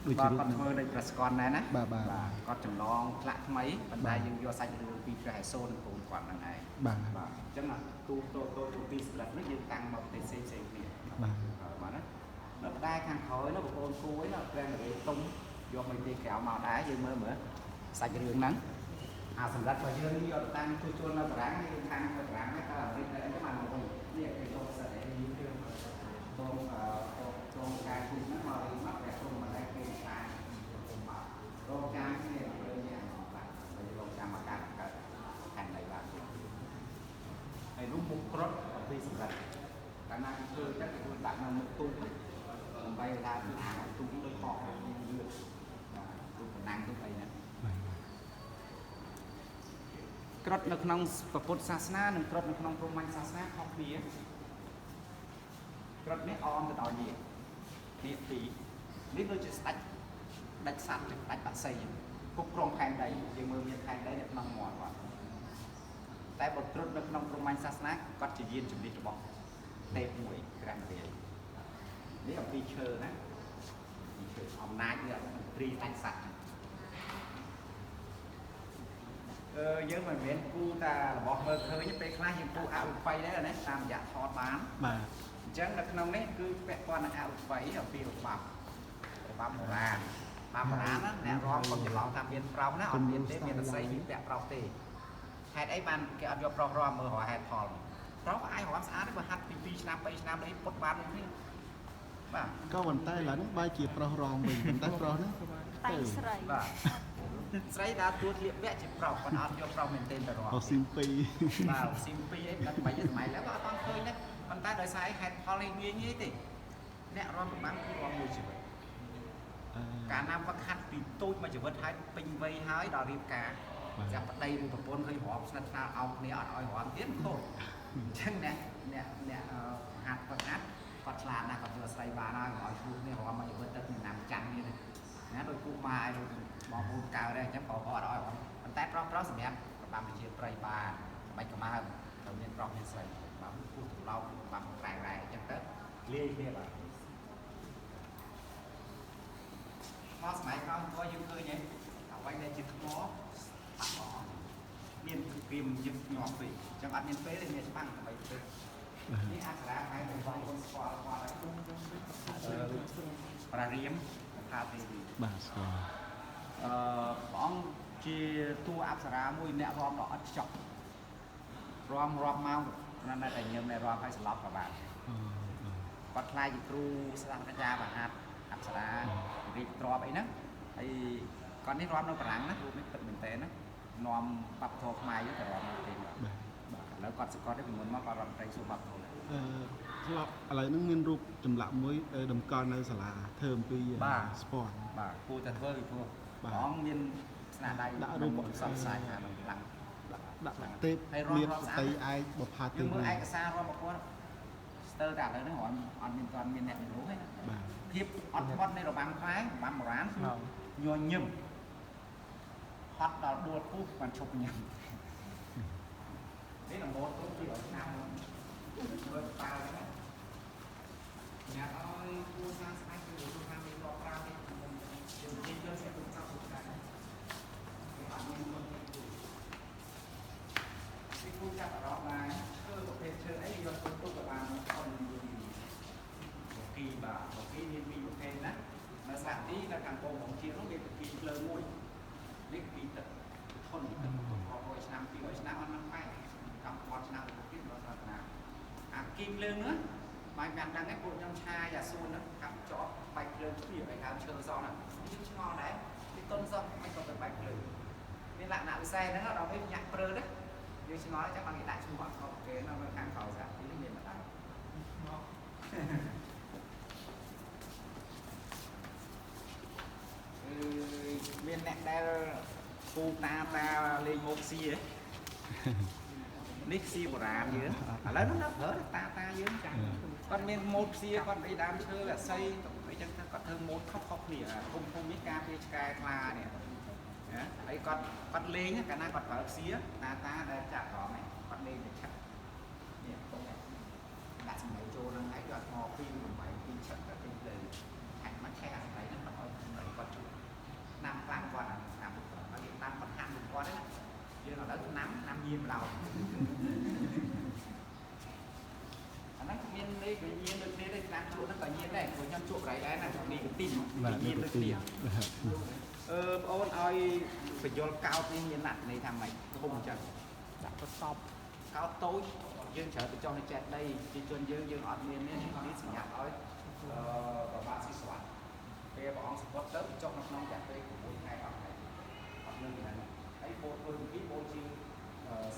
ដូច បាទ ជារូបនេះ គាត់ធ្វើដូចព្រះស្កនដែរណា បាទបាទ គាត់ចម្លងផ្លាក់ថ្មីប៉ុន្តែយើងយកសាច់រឿងពីព្រះសូរនិងកូនគាត់ហ្នឹងឯង បាទ បាទអញ្ចឹងអាទូតូតូចពីស្ដេចនេះយើងតាំងមកប្រទេសផ្សេងផ្សេងៗគ្នា បាទ បាទណានៅផ្តែខាងក្រោយនោះបងប្អូនគួយនោះព្រះនរេទុំយកមកពីក្រៅមកដែរយើងមើលមើលសាច់រឿងហ្នឹងអាសម្រាប់របស់យើងយកទៅតាំងជួសជុលនៅបារាំងយើងខាងនៅបារាំងហ្នឹងក៏អាមេរិកទៅអីទៅបានមកវិញនេះគេយកសិតឯនេះគឺតងអឺតងការគូហ្នឹងមករៀនមកព្រះទុំមកដែរគេតាទុំមករងចាំគ្នាលើយ៉ាងបាទហើយរងចាំអាកាសកើតខាងណៃបាទហើយនោះមុខក្រត់អំពីសម្រាប់កាលណាគេធ្វើចឹងគេធ្វើដាក់នៅមុខទូកដើម្បីថាតំណាងឲ្យទូកដូចហោះលឿនទូកតំណាងទូកអីហ្នឹងក្រត់នៅក្នុងពុទ្ធសាសនានិងក្រត់នៅក្នុងព្រហ្មញ្ញសាសនាខុសគ្នាក្រត់នេះអមទៅដោយនាគនាគពីរនេះដូចជាស្ដេចដាច់សត្វដាច់បាក់សីគ្រប់គ្រងផែនដីយើងមើលមានផែនដីនៅក្នុងមាត់គាត់តែបើត្រុតនៅក្នុងព្រហ្មញ្ញសាសនាគាត់ជាយានជំនិះរបស់ទេពមួយព្រះនរាយណ៍នេះអំពីឈើណាពីឈើអំណាចវាត្រីដាច់សត្វអឺយើងមិនមែនគូតារបស់មើលឃើញពេលខ្លះយើងគូអវិប័យដែរណាតាមរយៈថតបាន បាទ អញ្ចឹងនៅក្នុងនេះគឺពាក់ព័ន្ធនឹងអវិប័យអំពីរបបរបបបុរាណបាទបុរាណណាអ្នករំកុំច្រឡំថាមានប្រុសណាអត់មានទេមានតែស្រីមានពាក់ប្រុសទេហេតុអីបានគេអត់យកប្រុសរំមើលរកហេតុផលប្រុសអាចរំស្អាតទេបើហាត់ពី2ឆ្នាំ3ឆ្នាំនេះពុតបានដូចនេះបាទ ក៏ប៉ុន្តែឥឡូវហ្នឹងបែរជាប្រុសរងវិញប៉ុន្តែប្រុសហ្នឹង តែងស្រី បាទស្រីដើរទួតលៀបពាក់ជាប្រុសប៉ុន្តែអត់យកប្រុសមែនទែនទៅរំ អស៊ីមពីរ បាទស៊ីមពីរអីមិនដឹងមិនសម័យឡើយអត់តឃើញដែរប៉ុន្តែដោយសារហេតុផលនេះងាយងាយទេអ្នករំប្របាំងគឺរំមួយជីវិតកាលណាវឹកហាត់ពីតូចមួយជីវិតហើយពេញវ័យហើយដល់រៀបការចាប់ប្តីឬប្រពន្ធឃើញរាប់ស្និទ្ធស្នាលអោបគ្នាអត់ឲ្យរាប់ទៀតខូចអញ្ចឹងអ្នកអ្នកអ្នកហាត់វឹកហាត់គាត់ឆ្លាតណាស់គាត់យកស្រីបានហើយឲ្យឈ្មោះនេះរាប់មួយជីវិតទៅនឹងណាំចាំងនេះណាដោយគូម៉ាឲ្យបងប្អូនកើដែរអញ្ចឹងក៏អត់ឲ្យប៉ុន្តែប្រុសប្រុសសម្រាប់របាំវិជាប្រិយបានបាច់កម្ហើមត្រូវមានប្រុសមានស្រីបាំគូត្រឡោកបាំក្រែរ៉ែអញ្ចឹងទៅលាយគ្នាបាទមកសម័យក្រោយក៏យើងឃើញហ៎អ្វីដែលជាថ្មបាក់អស់មានព្រាមញឹកញាប់ពេកអញ្ចឹងអត់មានពេលទេមានច្បាំងដើម្បីទៅនេះអក្សរាហើយបងប្អូនស្គាល់គាត់ហើយប្រារៀមថាទេវី បាទស្គាល់ អឺព្រះអង្គជាតួអប្សរាមួយអ្នករំដ៏ឥតខ្ចោះរំរាប់ម៉ោងណាស់តែញឹមតែរំឲ្យស្លាប់ក៏បានគាត់ខ្លាចជាគ្រូស្ដាប់កាយាបហាត់អប្សរារៀបទ្របអីហ្នឹងហើយគាត់នេះរំនៅបារាំងណារូបនេះពិតមែនតើណានាំបព្វធម៌ខ្មែរយើងទៅរំនៅទេបាទឥឡូវគាត់សកលនេះពីមុនមកគាត់រដ្ឋមន្ត្រីសួរបព្វធម៌ អឺធ្លាប់ឥឡូវហ្នឹងមានរូបចម្លាក់មួយតម្កល់នៅសាលាធ្វើអំពីស្ពាន់ បាទគួរតែធ្វើពីព្រោះព្រះអង្គមានស្នាដៃ ដាក់រូប ផ្សព្វផ្សាយថានឹងខ្លាំង ដាក់ទេពមានសតីឯកបុផាទេ យើងមើ វី លឯកសាររាប់ប្រព័ន្ធស្ទើរតែឥឡូវហ្នឹងរំអត់មានទាន់មានអ្នកមនុស្សទេណា បាទ ភាពអត់ធ្មត់នៃរបាំខ្មែររបាំបុរាណគឺញញឹមហត់ដល់ដួលពុះបានឈប់ញឹមនេះលំមទូ200ឆ្នាំមុនមើលប៉ាល់ហ្នឹងញ៉ាំឲ្យគួរសាស្អាតគឺគួរសាមានដកប្រានេះជានិយាយយកស្អាតទៅទៅដែរអត់មានคนទីគូចាប់អារម្មណ៍ដែរឈើប្រភេទឈើអីយកទៅទុកឲ្យបានអត់មានគីបាទគីមានពីរប្រភេទណានៅសាទីនៅខាងពងของជានោះមានគីភ្លើងមួយនេះគីទឹកធន់ទឹករាប់រយឆ្នាំ200ឆ្នាំអត់នឹងបែកចង់ពាន់ឆ្នាំទៅទៀតដល់សាសនាអាគីភ្លើងនោះបាយបានដឹងឯងពួកខ្ញុំឆាយអាសួនហ្នឹងកាប់ចោបែកភ្លើងទ្វារបែកដើមឈើសោះហ្នឹងយើងឆ្ងល់ដែរពីតុនសោះមិនក៏ទៅបែកភ្លើងមានលក្ខណៈពិសេសហ្នឹងដល់ពេលញាក់ព្រើណាយើងឆ្ងល់ចាំបានគេដាក់ឈ្មោះអត់ខុសគេនៅខាងក្រោយសាទីនេះមានម្ដងមានអ្នកដែល ពូតាតាលេងមកស៊ីហ៎នេះស៊ីបុរាណយើងឥឡូវនោះនៅប្រើតាតាយើងចាគាត់មានម៉ូតស៊ីគាត់អីដើមឈើអាស័យអីចឹងទៅគាត់ធ្វើម៉ូតខុសៗគ្នាធំធំនេះការពារឆ្កែខ្លានេះណាហើយគាត់គាត់លេងកាលណាគាត់ប្រើស៊ីតាតាដែលចាក់ក្រមហ្នឹងគាត់លេងទៅឆឹកនេះពុកដាក់សម្លេងចូលនឹងហើយគាត់មក2 8 2ឆឹកទៅលើឆែកមកឆែកអាសម្លេងហ្នឹងគាត់ឲ្យសម្លេងគាត់ជួយឆ្នាំខ្លាំងគាត់អាឆ្នាំគាត់គេតាមគាត់ហាំគាត់ហ្នឹងយើងឥឡូវឆ្នាំឆ្នាំញៀនបដោអាហ្នឹងមាននេះក៏ញៀនដូចគ្នាដែរឆ្នាំជក់ហ្នឹងក៏ញៀនដែរព្រោះខ្ញុំជក់ប្រៃដែរណានេះក៏ទីញៀនដូចគ្នាអឺបងអូនឲ្យបញ្យលកោតនេះមានណាត់ន័យថាម៉េចធំអញ្ចឹងដាក់ប្រសពកោតតូចយើងត្រូវទៅចុះនៅចេតដីជាជនយើងយើងអត់មាននេះនេះសម្រាប់ឲ្យប្របាទស៊ីស្វាត់ពេលព្រះអង្គសពតទៅចុះនៅក្នុងចាក់ពេល6ខែ10ថ្ងៃអត់លើពីហ្នឹងហើយបូតធ្វើពិធីបូជា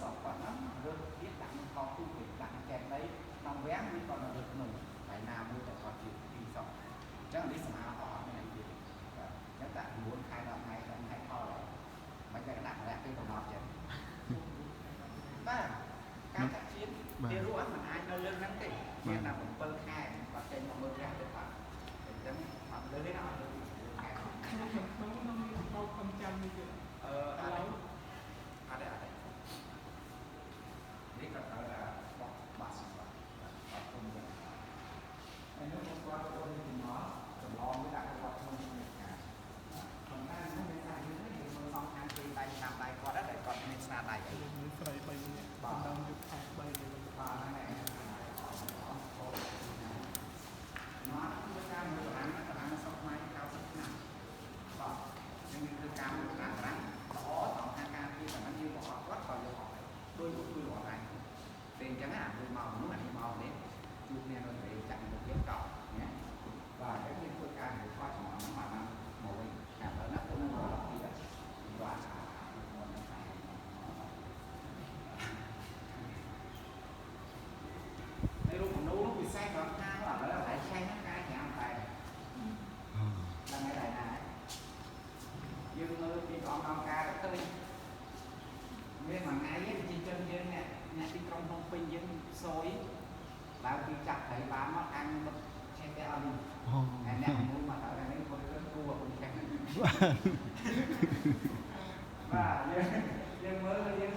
សពគាត់ហ្នឹងរើសទៀតដាក់ក្នុងខោទូវិញដាក់ក្នុងចេតដីក្នុងវាំងឬក៏នៅលើភ្នំហើយណាមួយតែគាត់ជាពិធីសពអញ្ចឹងនេះសម្រាប់អត់មានអីទៀតបាទអញ្ចឹងដាក់9ខែ10ថ្ងៃ10ថ្ងៃផលហើយមិនតែដាក់រយៈពេលកំណត់ចឹងបាទការចាក់ជាតិទារកមិនអាចនៅលើហ្នឹងទេមានតែ7ខែគាត់ចេញមកមើលព្រះទៅបាទអញ្ចឹងអត់លើទេណាអត់លើខែ ក្នុងក្នុងក្នុងមានបោកកំចាំនេះទៀត អឺអត់អត់អត់នេះក៏ត្រូវថាបោះបាសបាទអត់គុំចឹងហើយនោះគាត់ទៅទីមកចម្លងវាដាក់គាត់ក្នុងនេះការប៉ុន្តែនោះមានថាយើងនេះមើលសងខាងគេដៃតាមដៃគាត់ដែរគាត់មានស្នាដៃអី មានស្រី3នាក់បាទដល់យុគខែ3នេះ បាទហ្នឹងហើយមកធ្វើការមើលរាំរាំសុកខ្មែរ90ឆ្នាំបាទយើងធ្វើការមើលរាំរាំល្អត្រង់ថាការពីតែយើងបោះគាត់ក៏យកអត់ដូចជួយរត់ដែរពេលអញ្ចឹងអាមួយមកនោះអានេះមកនេះជួបគ្នានៅពេលចាក់មុខយើងកោណាបាទហើយយើងធ្វើការមួយគាត់ចំណងមកបានមកវិញតែឥឡូវណាខ្ញុំរត់ពីបាទនៅរូបមនុស្សពិសេសត្រង់ថាឥឡូវហើយឆេះហ្នឹងកាយចាំតែដល់ថ្ងៃដែរណាយើងមើលពីព្រះអង្គការទៅឃើញមានមួយថ្ងៃប្រជាជនយើងអ្នកអ្នកទីក្រុងភ្នំពេញយើងសយឡើងពីចាប់ត្រីបានមកអាំងមកឆេះតែអត់នេះហើយអ្នកមួយមកដល់នេះគាត់គួរគុំឆេះបាទយើងយើងមើលយើង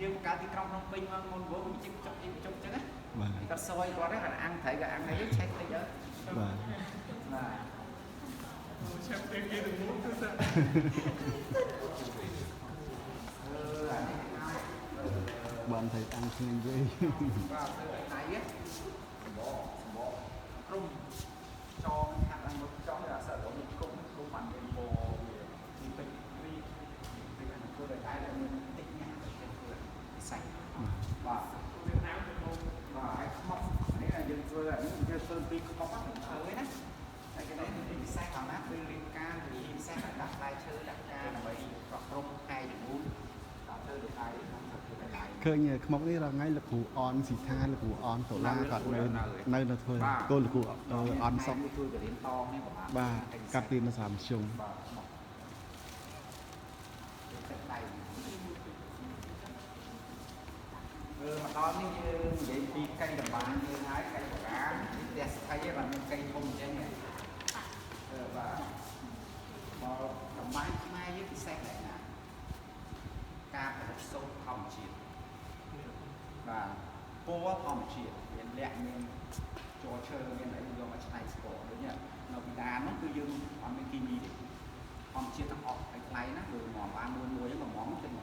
យើងបង្កើតទីក្រុងភ្នំពេញមកមុនវងជីបចុកជីបចុកចឹងណា បាទ គាត់សយគាត់ហ្នឹងគាត់អាំងត្រីគាត់អាំងអីឆេះតិចទៅ បាទ បាទ ឆេះទេគេទៅមុខគឺសា អឺអានេះ បានត្រីអាំងឆ្ងាញ់វិញ បាទធ្វើឲ្យដៃសម្បកសម្បកក្រុមចងខាត់ឡើងមកចងអាសរមានគុំគុំបានមានបវាទីពេចរីទីអានធ្វើឲ្យដៃមានតិចញ៉ាំទៅធ្វើពិសេសបាទ វៀតណាមទៅមក បាទហើយខ្មុកនេះយើងធ្វើអានេះយើងធ្វើពីខ្មុកហ្នឹងឈើឯណាតែគេនេះពិសេសខាងណាគឺរៀបការវិធីពិសេសដាក់ផ្លែឈើដាក់ផ្កាដើម្បីប្រក់ក្រុមខែជំនួនដល់ធ្វើដោយដៃក្នុងធ្វើដោយដៃ ឃើញខ្មុកនេះរាល់ថ្ងៃលោកគ្រូអនស៊ីថាលោកគ្រូអនតុលាគាត់នៅនៅនៅធ្វើកូនលោកគ្រូអនសុក ជួយបរៀនតងនេះប្រហែល បាទកាត់ពីនៅសាមជុំ បាទមកទឹកដៃអឺមកដល់នេះយើងនិយាយពីកៃតម្បាញយើងហើយកៃបុរាណផ្ទះស្ថីឯងបាទមានកៃធំអញ្ចឹងអឺបាទមកតម្បាញខ្មែរយើងពិសេសដែរណាការផលិតសូត្រធម្មជាតិបាទពណ៌ធម្មជាតិមានលក្ខមានជ័រឈើមានអីយកមកច្នៃស្ករដូចនេះនៅពីដាននោះគឺយើងអត់មានគីមីទេធម្មជាតិទាំងអស់ហើយថ្លៃណាគឺមកបានមួយមួយហ្នឹងមួយជិត1000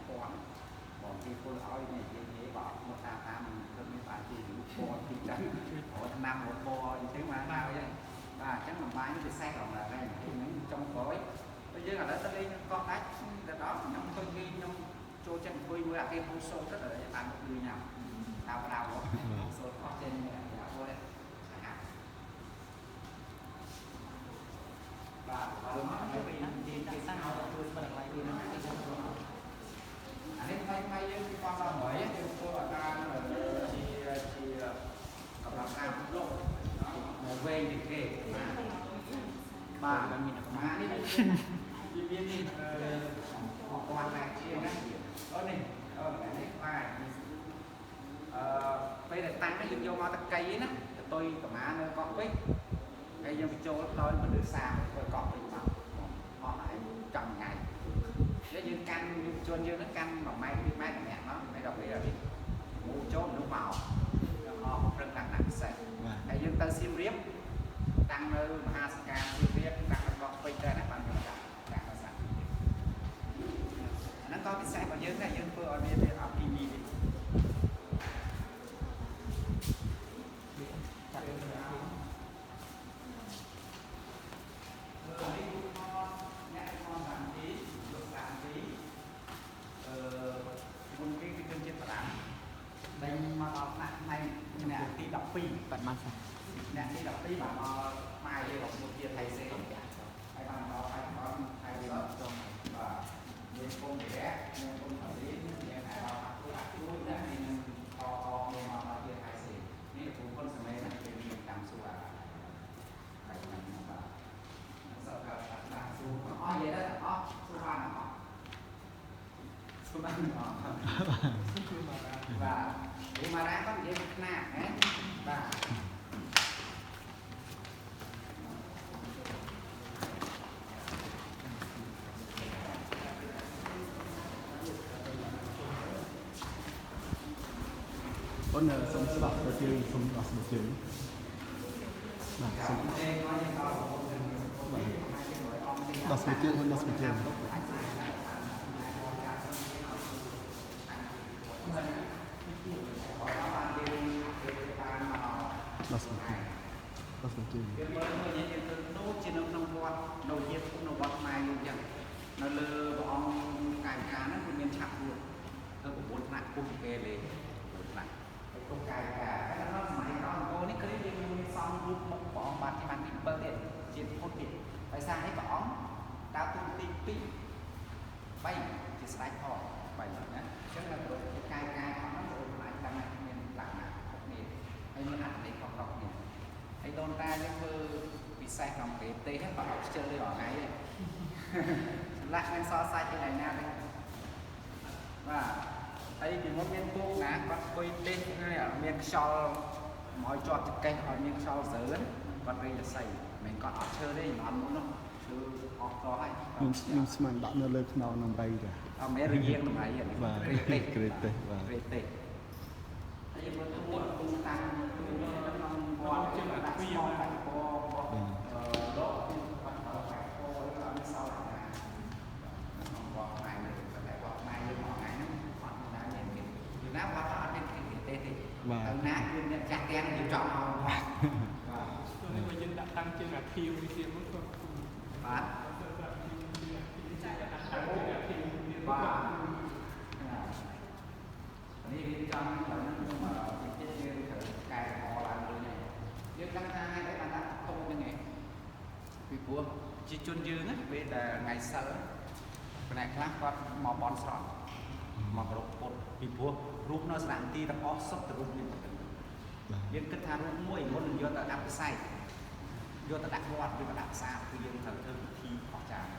បងគេធ្វើឲ្យនេះនិយាយបើមកតាមតាមមិនធ្វើមានបានទីរូបពណ៌ទីចាស់រត់ឆ្នាំរត់ពណ៌អញ្ចឹងបានហើយបាទអញ្ចឹងលំបាយនេះពិសេសដល់តែហ្នឹងចុងក្រោយទៅយើងឥឡូវទៅលេងកោះដាច់ទៅដល់ខ្ញុំឃើញគេខ្ញុំចូលចិត្តអង្គុយមើលអាគេហូសូត្រទៅបានមកលឺញ៉ាំតាមដៅសូត្រអស់ចេញយ៉ាអូនបាទឥឡូវមកទៅទីគេស្ងោជួយស្បកឡៃទីហ្នឹងអានេះថ្មីថ្មីយើង2018យើងធ្វើអាការជាជាកម្លាំងការលោកមកវែងជាងគេបាទមានអានេះវាមានអរគុណដែរ ពេលដែលតាំងយើងយកមកតកៃណាទៅតុយកម៉ានៅកោះពេជ្រហើយយើងបញ្ចូលដោយមនុស្សសាធ្វើកោះពេជ្រមកអស់ហើយចង់ថ្ងៃនេះយើងកាន់យុវជនយើងហ្នឹងកាន់1ម៉ែត្រ2ម៉ែត្រម្នាក់មកហើយដល់ពេលនេះមូចូលមនុស្សមកអស់ព្រឹងកាន់ដាក់ពិសេសហើយយើងទៅសៀមរាបតាំងនៅមហាសង្កាសៀមរាបតាំងនៅកោះពេជ្រដែរណាបានយើងដាក់តាំងនៅសាអាហ្នឹងក៏ពិសេសរបស់យើងដែរយើងធ្វើឲ្យវាអត់គីមីទេអ្នកទី12បាទបានអ្នកទី12បាទមកម៉ែយើងរបស់ជាថៃសេហើយបានមកហើយមកថៃសចុងបាទមានគុំរៈមានគុំថលីមានអារ៉ាប់ជួយណាមានអអមានមកជាថៃសេនេះគ្រូគុណសម័យណាគេមានតាមសួរហើយបានបាទសកលតាមសួរអស់និយាយទៅអស់សួរបានអស់សួរបានអស់បាទពីមារាគាត់និយាយពីខ្នាតណាបាទ អូនសូមស្ដាប់ប្រជើងសូមដោះស្បែកជើងបាទសូមដោះស្បែកជើងអូនដោះស្បែកជើងដោះស្បែកជើងដោះស្បែកជើង គេមើលមើលយើងទៅដូចជានៅក្នុងវត្តនៅជានៅវត្តខ្មែរយើងចឹងនៅលើព្រះអង្គកាយវិការហ្នឹងគឺមានឆាប់រួចទៅ9ថ្នាក់ពុះគេលេ9ថ្នាក់ហើយគុំកាយវិការហើយនៅសម័យក្រោយអង្គរនេះគឺយើងមានសង់រូបមុខព្រះអង្គបាទបានទី7ទៀតជាពុទ្ធទៀតដោយសារនេះព្រះអង្គដើរតួនាទី2 3ជាស្ដេចផង3ណាអញ្ចឹងដល់កាយវិការផងហ្នឹងអូនអាចដឹងថាមានលក្ខណៈខុសគ្នាហើយមានអត្ថន័យខុសៗគ្នាហើយដូនតាយើងធ្វើពិសេសក្នុងប្រទេសហ្នឹងក៏អត់ខ្ជិលទេរាល់ថ្ងៃទេឆ្លាក់មានសរសាច់ឯណាទេបាទហើយពីមុនមានពូកណាគាត់អង្គុយទេសមានខ្យល់មកឲ្យជាប់ចង្កេះឲ្យមានខ្យល់ស្រើគាត់រេលស័យមិនគាត់អត់ឈើទេជំនាន់មុននោះឈើអស់តហើយ ខ្ញុំស្មានដាក់នៅលើខ្នងដំរីដែរ អត់មែនរយាងដំរីទេ បាទក្រេទេសបាទ ក្រេទេសហើយមើលទូទូតាំងទូក្នុងវត្តជាដាក់ស្មោះដាក់ពណ៌លោកគាត់ដាក់ពណ៌អត់មានសល់ណាក្នុងវត្តខ្មែរតែវត្តខ្មែរយើងមួយថ្ងៃហ្នឹងអត់មានណាមានគេយូរណាវត្តអត់មានគេទេទេ បាទ ទៅណាគឺអ្នកចាស់ទាំងយើងចង់មកបាទ នេះបើយើងដាក់តាំងជើងអាធៀវទៀតមកគាត់ បាទបាទនេះរៀបចំឡើងខ្ញុំពីទៀតយើងត្រូវកែលម្អឡើងវិញហើយយើងដឹងថាហើយបានដាក់តូចហ្នឹងឯងពីព្រោះប្រជាជនយើងណាពេលដែលថ្ងៃសិលផ្នែកខ្លះគាត់មកបន់ស្រន់មកគោរពពុទ្ធពីព្រោះរូបនៅស្នាក់ទីទាំងអស់សុទ្ធតែរូបមានយើងគិតថារូបមួយមុននឹងយកទៅដាក់ផ្សែកយកទៅដាក់វត្តឬក៏ដាក់ផ្សារគឺយើងត្រូវធ្វើពិធីអស្ចារ្យ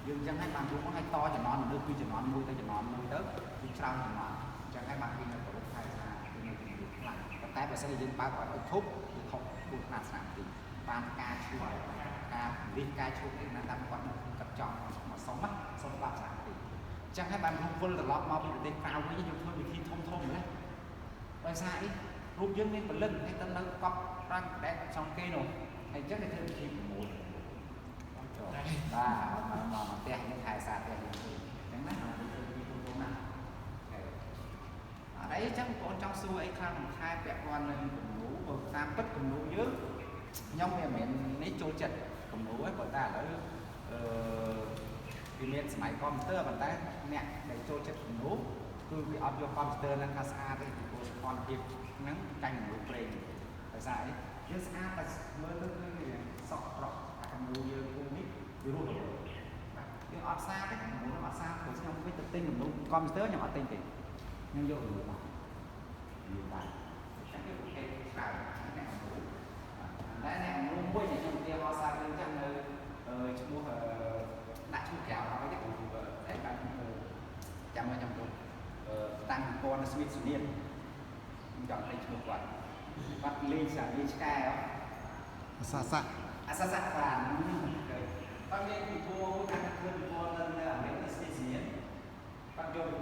យើងចឹងហើយបានរូបហ្នឹងឲ្យតចំណន់មនុស្សពីចំណន់មួយទៅចំណន់មួយទៅគឺច្រើនចំណន់ចឹងហើយបានគេនៅគោរពថែសារគឺនៅជំនឿខ្លាំងប៉ុន្តែបើសិនជាយើងបើកឲ្យធប់គឺធប់គូខ្នាតស្នាក់ទីបានការឈួរការលិះការឈួរនេះណាតាមគាត់គាត់ចង់មកសុំណាសុំបាប់ស្នាក់ទីចឹងហើយបានរូបវិលត្រឡប់មកពីប្រទេសក្រៅវិញយើងធ្វើពិធីធំធំណាដោយសារអីរូបយើងមានពលឹងហើយទៅនៅកប់ប្រាំងដែកសងគេនោះហើយអញ្ចឹងគេធ្វើពិធីប្រមូលបាទមកផ្ទះយើងថែសារផ្ទះយើងអញ្ចឹងណាធ្វើពិធីធំធំណាអត់អីអញ្ចឹងបងចង់សួរអីខ្លះក្នុងខែពាក់ព័ន្ធនឹងគំនូបើតាមពិតគំនូយើងខ្ញុំវាមិនមែននេះចូលចិត្តគំនូទេព្រោះតែឥឡូវអឺវាមានសម័យកុំព្យូទ័រប៉ុន្តែអ្នកដែលចូលចិត្តគំនូគឺវាអត់យកកុំព្យូទ័រហ្នឹងថាស្អាតទេពីព្រោះសភភាពហ្នឹងចាញ់គំនូប្រេងដោយសារអីយើងស្អាតតែមើលទៅគឺសក់ប្រក់អាគំនូយើងគូនេះវារស់រវើកបាទយើងអត់ស្អាតទេគំនូហ្នឹងអត់ស្អាតព្រោះខ្ញុំវិញទៅទិញគំនូកុំព្យូទ័រខ្ញុំអត់ទិញទេខ្ញុំយកគំនូមកយើងបានតែគេអូខេច្រើនអ្នកគំនូតែអ្នកគំនូមួយដែលខ្ញុំឧទាហរណ៍សាររឿងចឹងនៅឈ្មោះដាក់ឈ្មោះក្រៅអត់ទេគឺតែបានចាំមើលខ្ញុំទៅតាំងពិព័រណ៍នៅស្មីតសូនៀន ខ្ញុំចង់ភ្លេចឈ្មោះគាត់គាត់លេងសាលេងឆ្កែហ៎ អសាសៈ អសសៈបានគាត់មានពិភព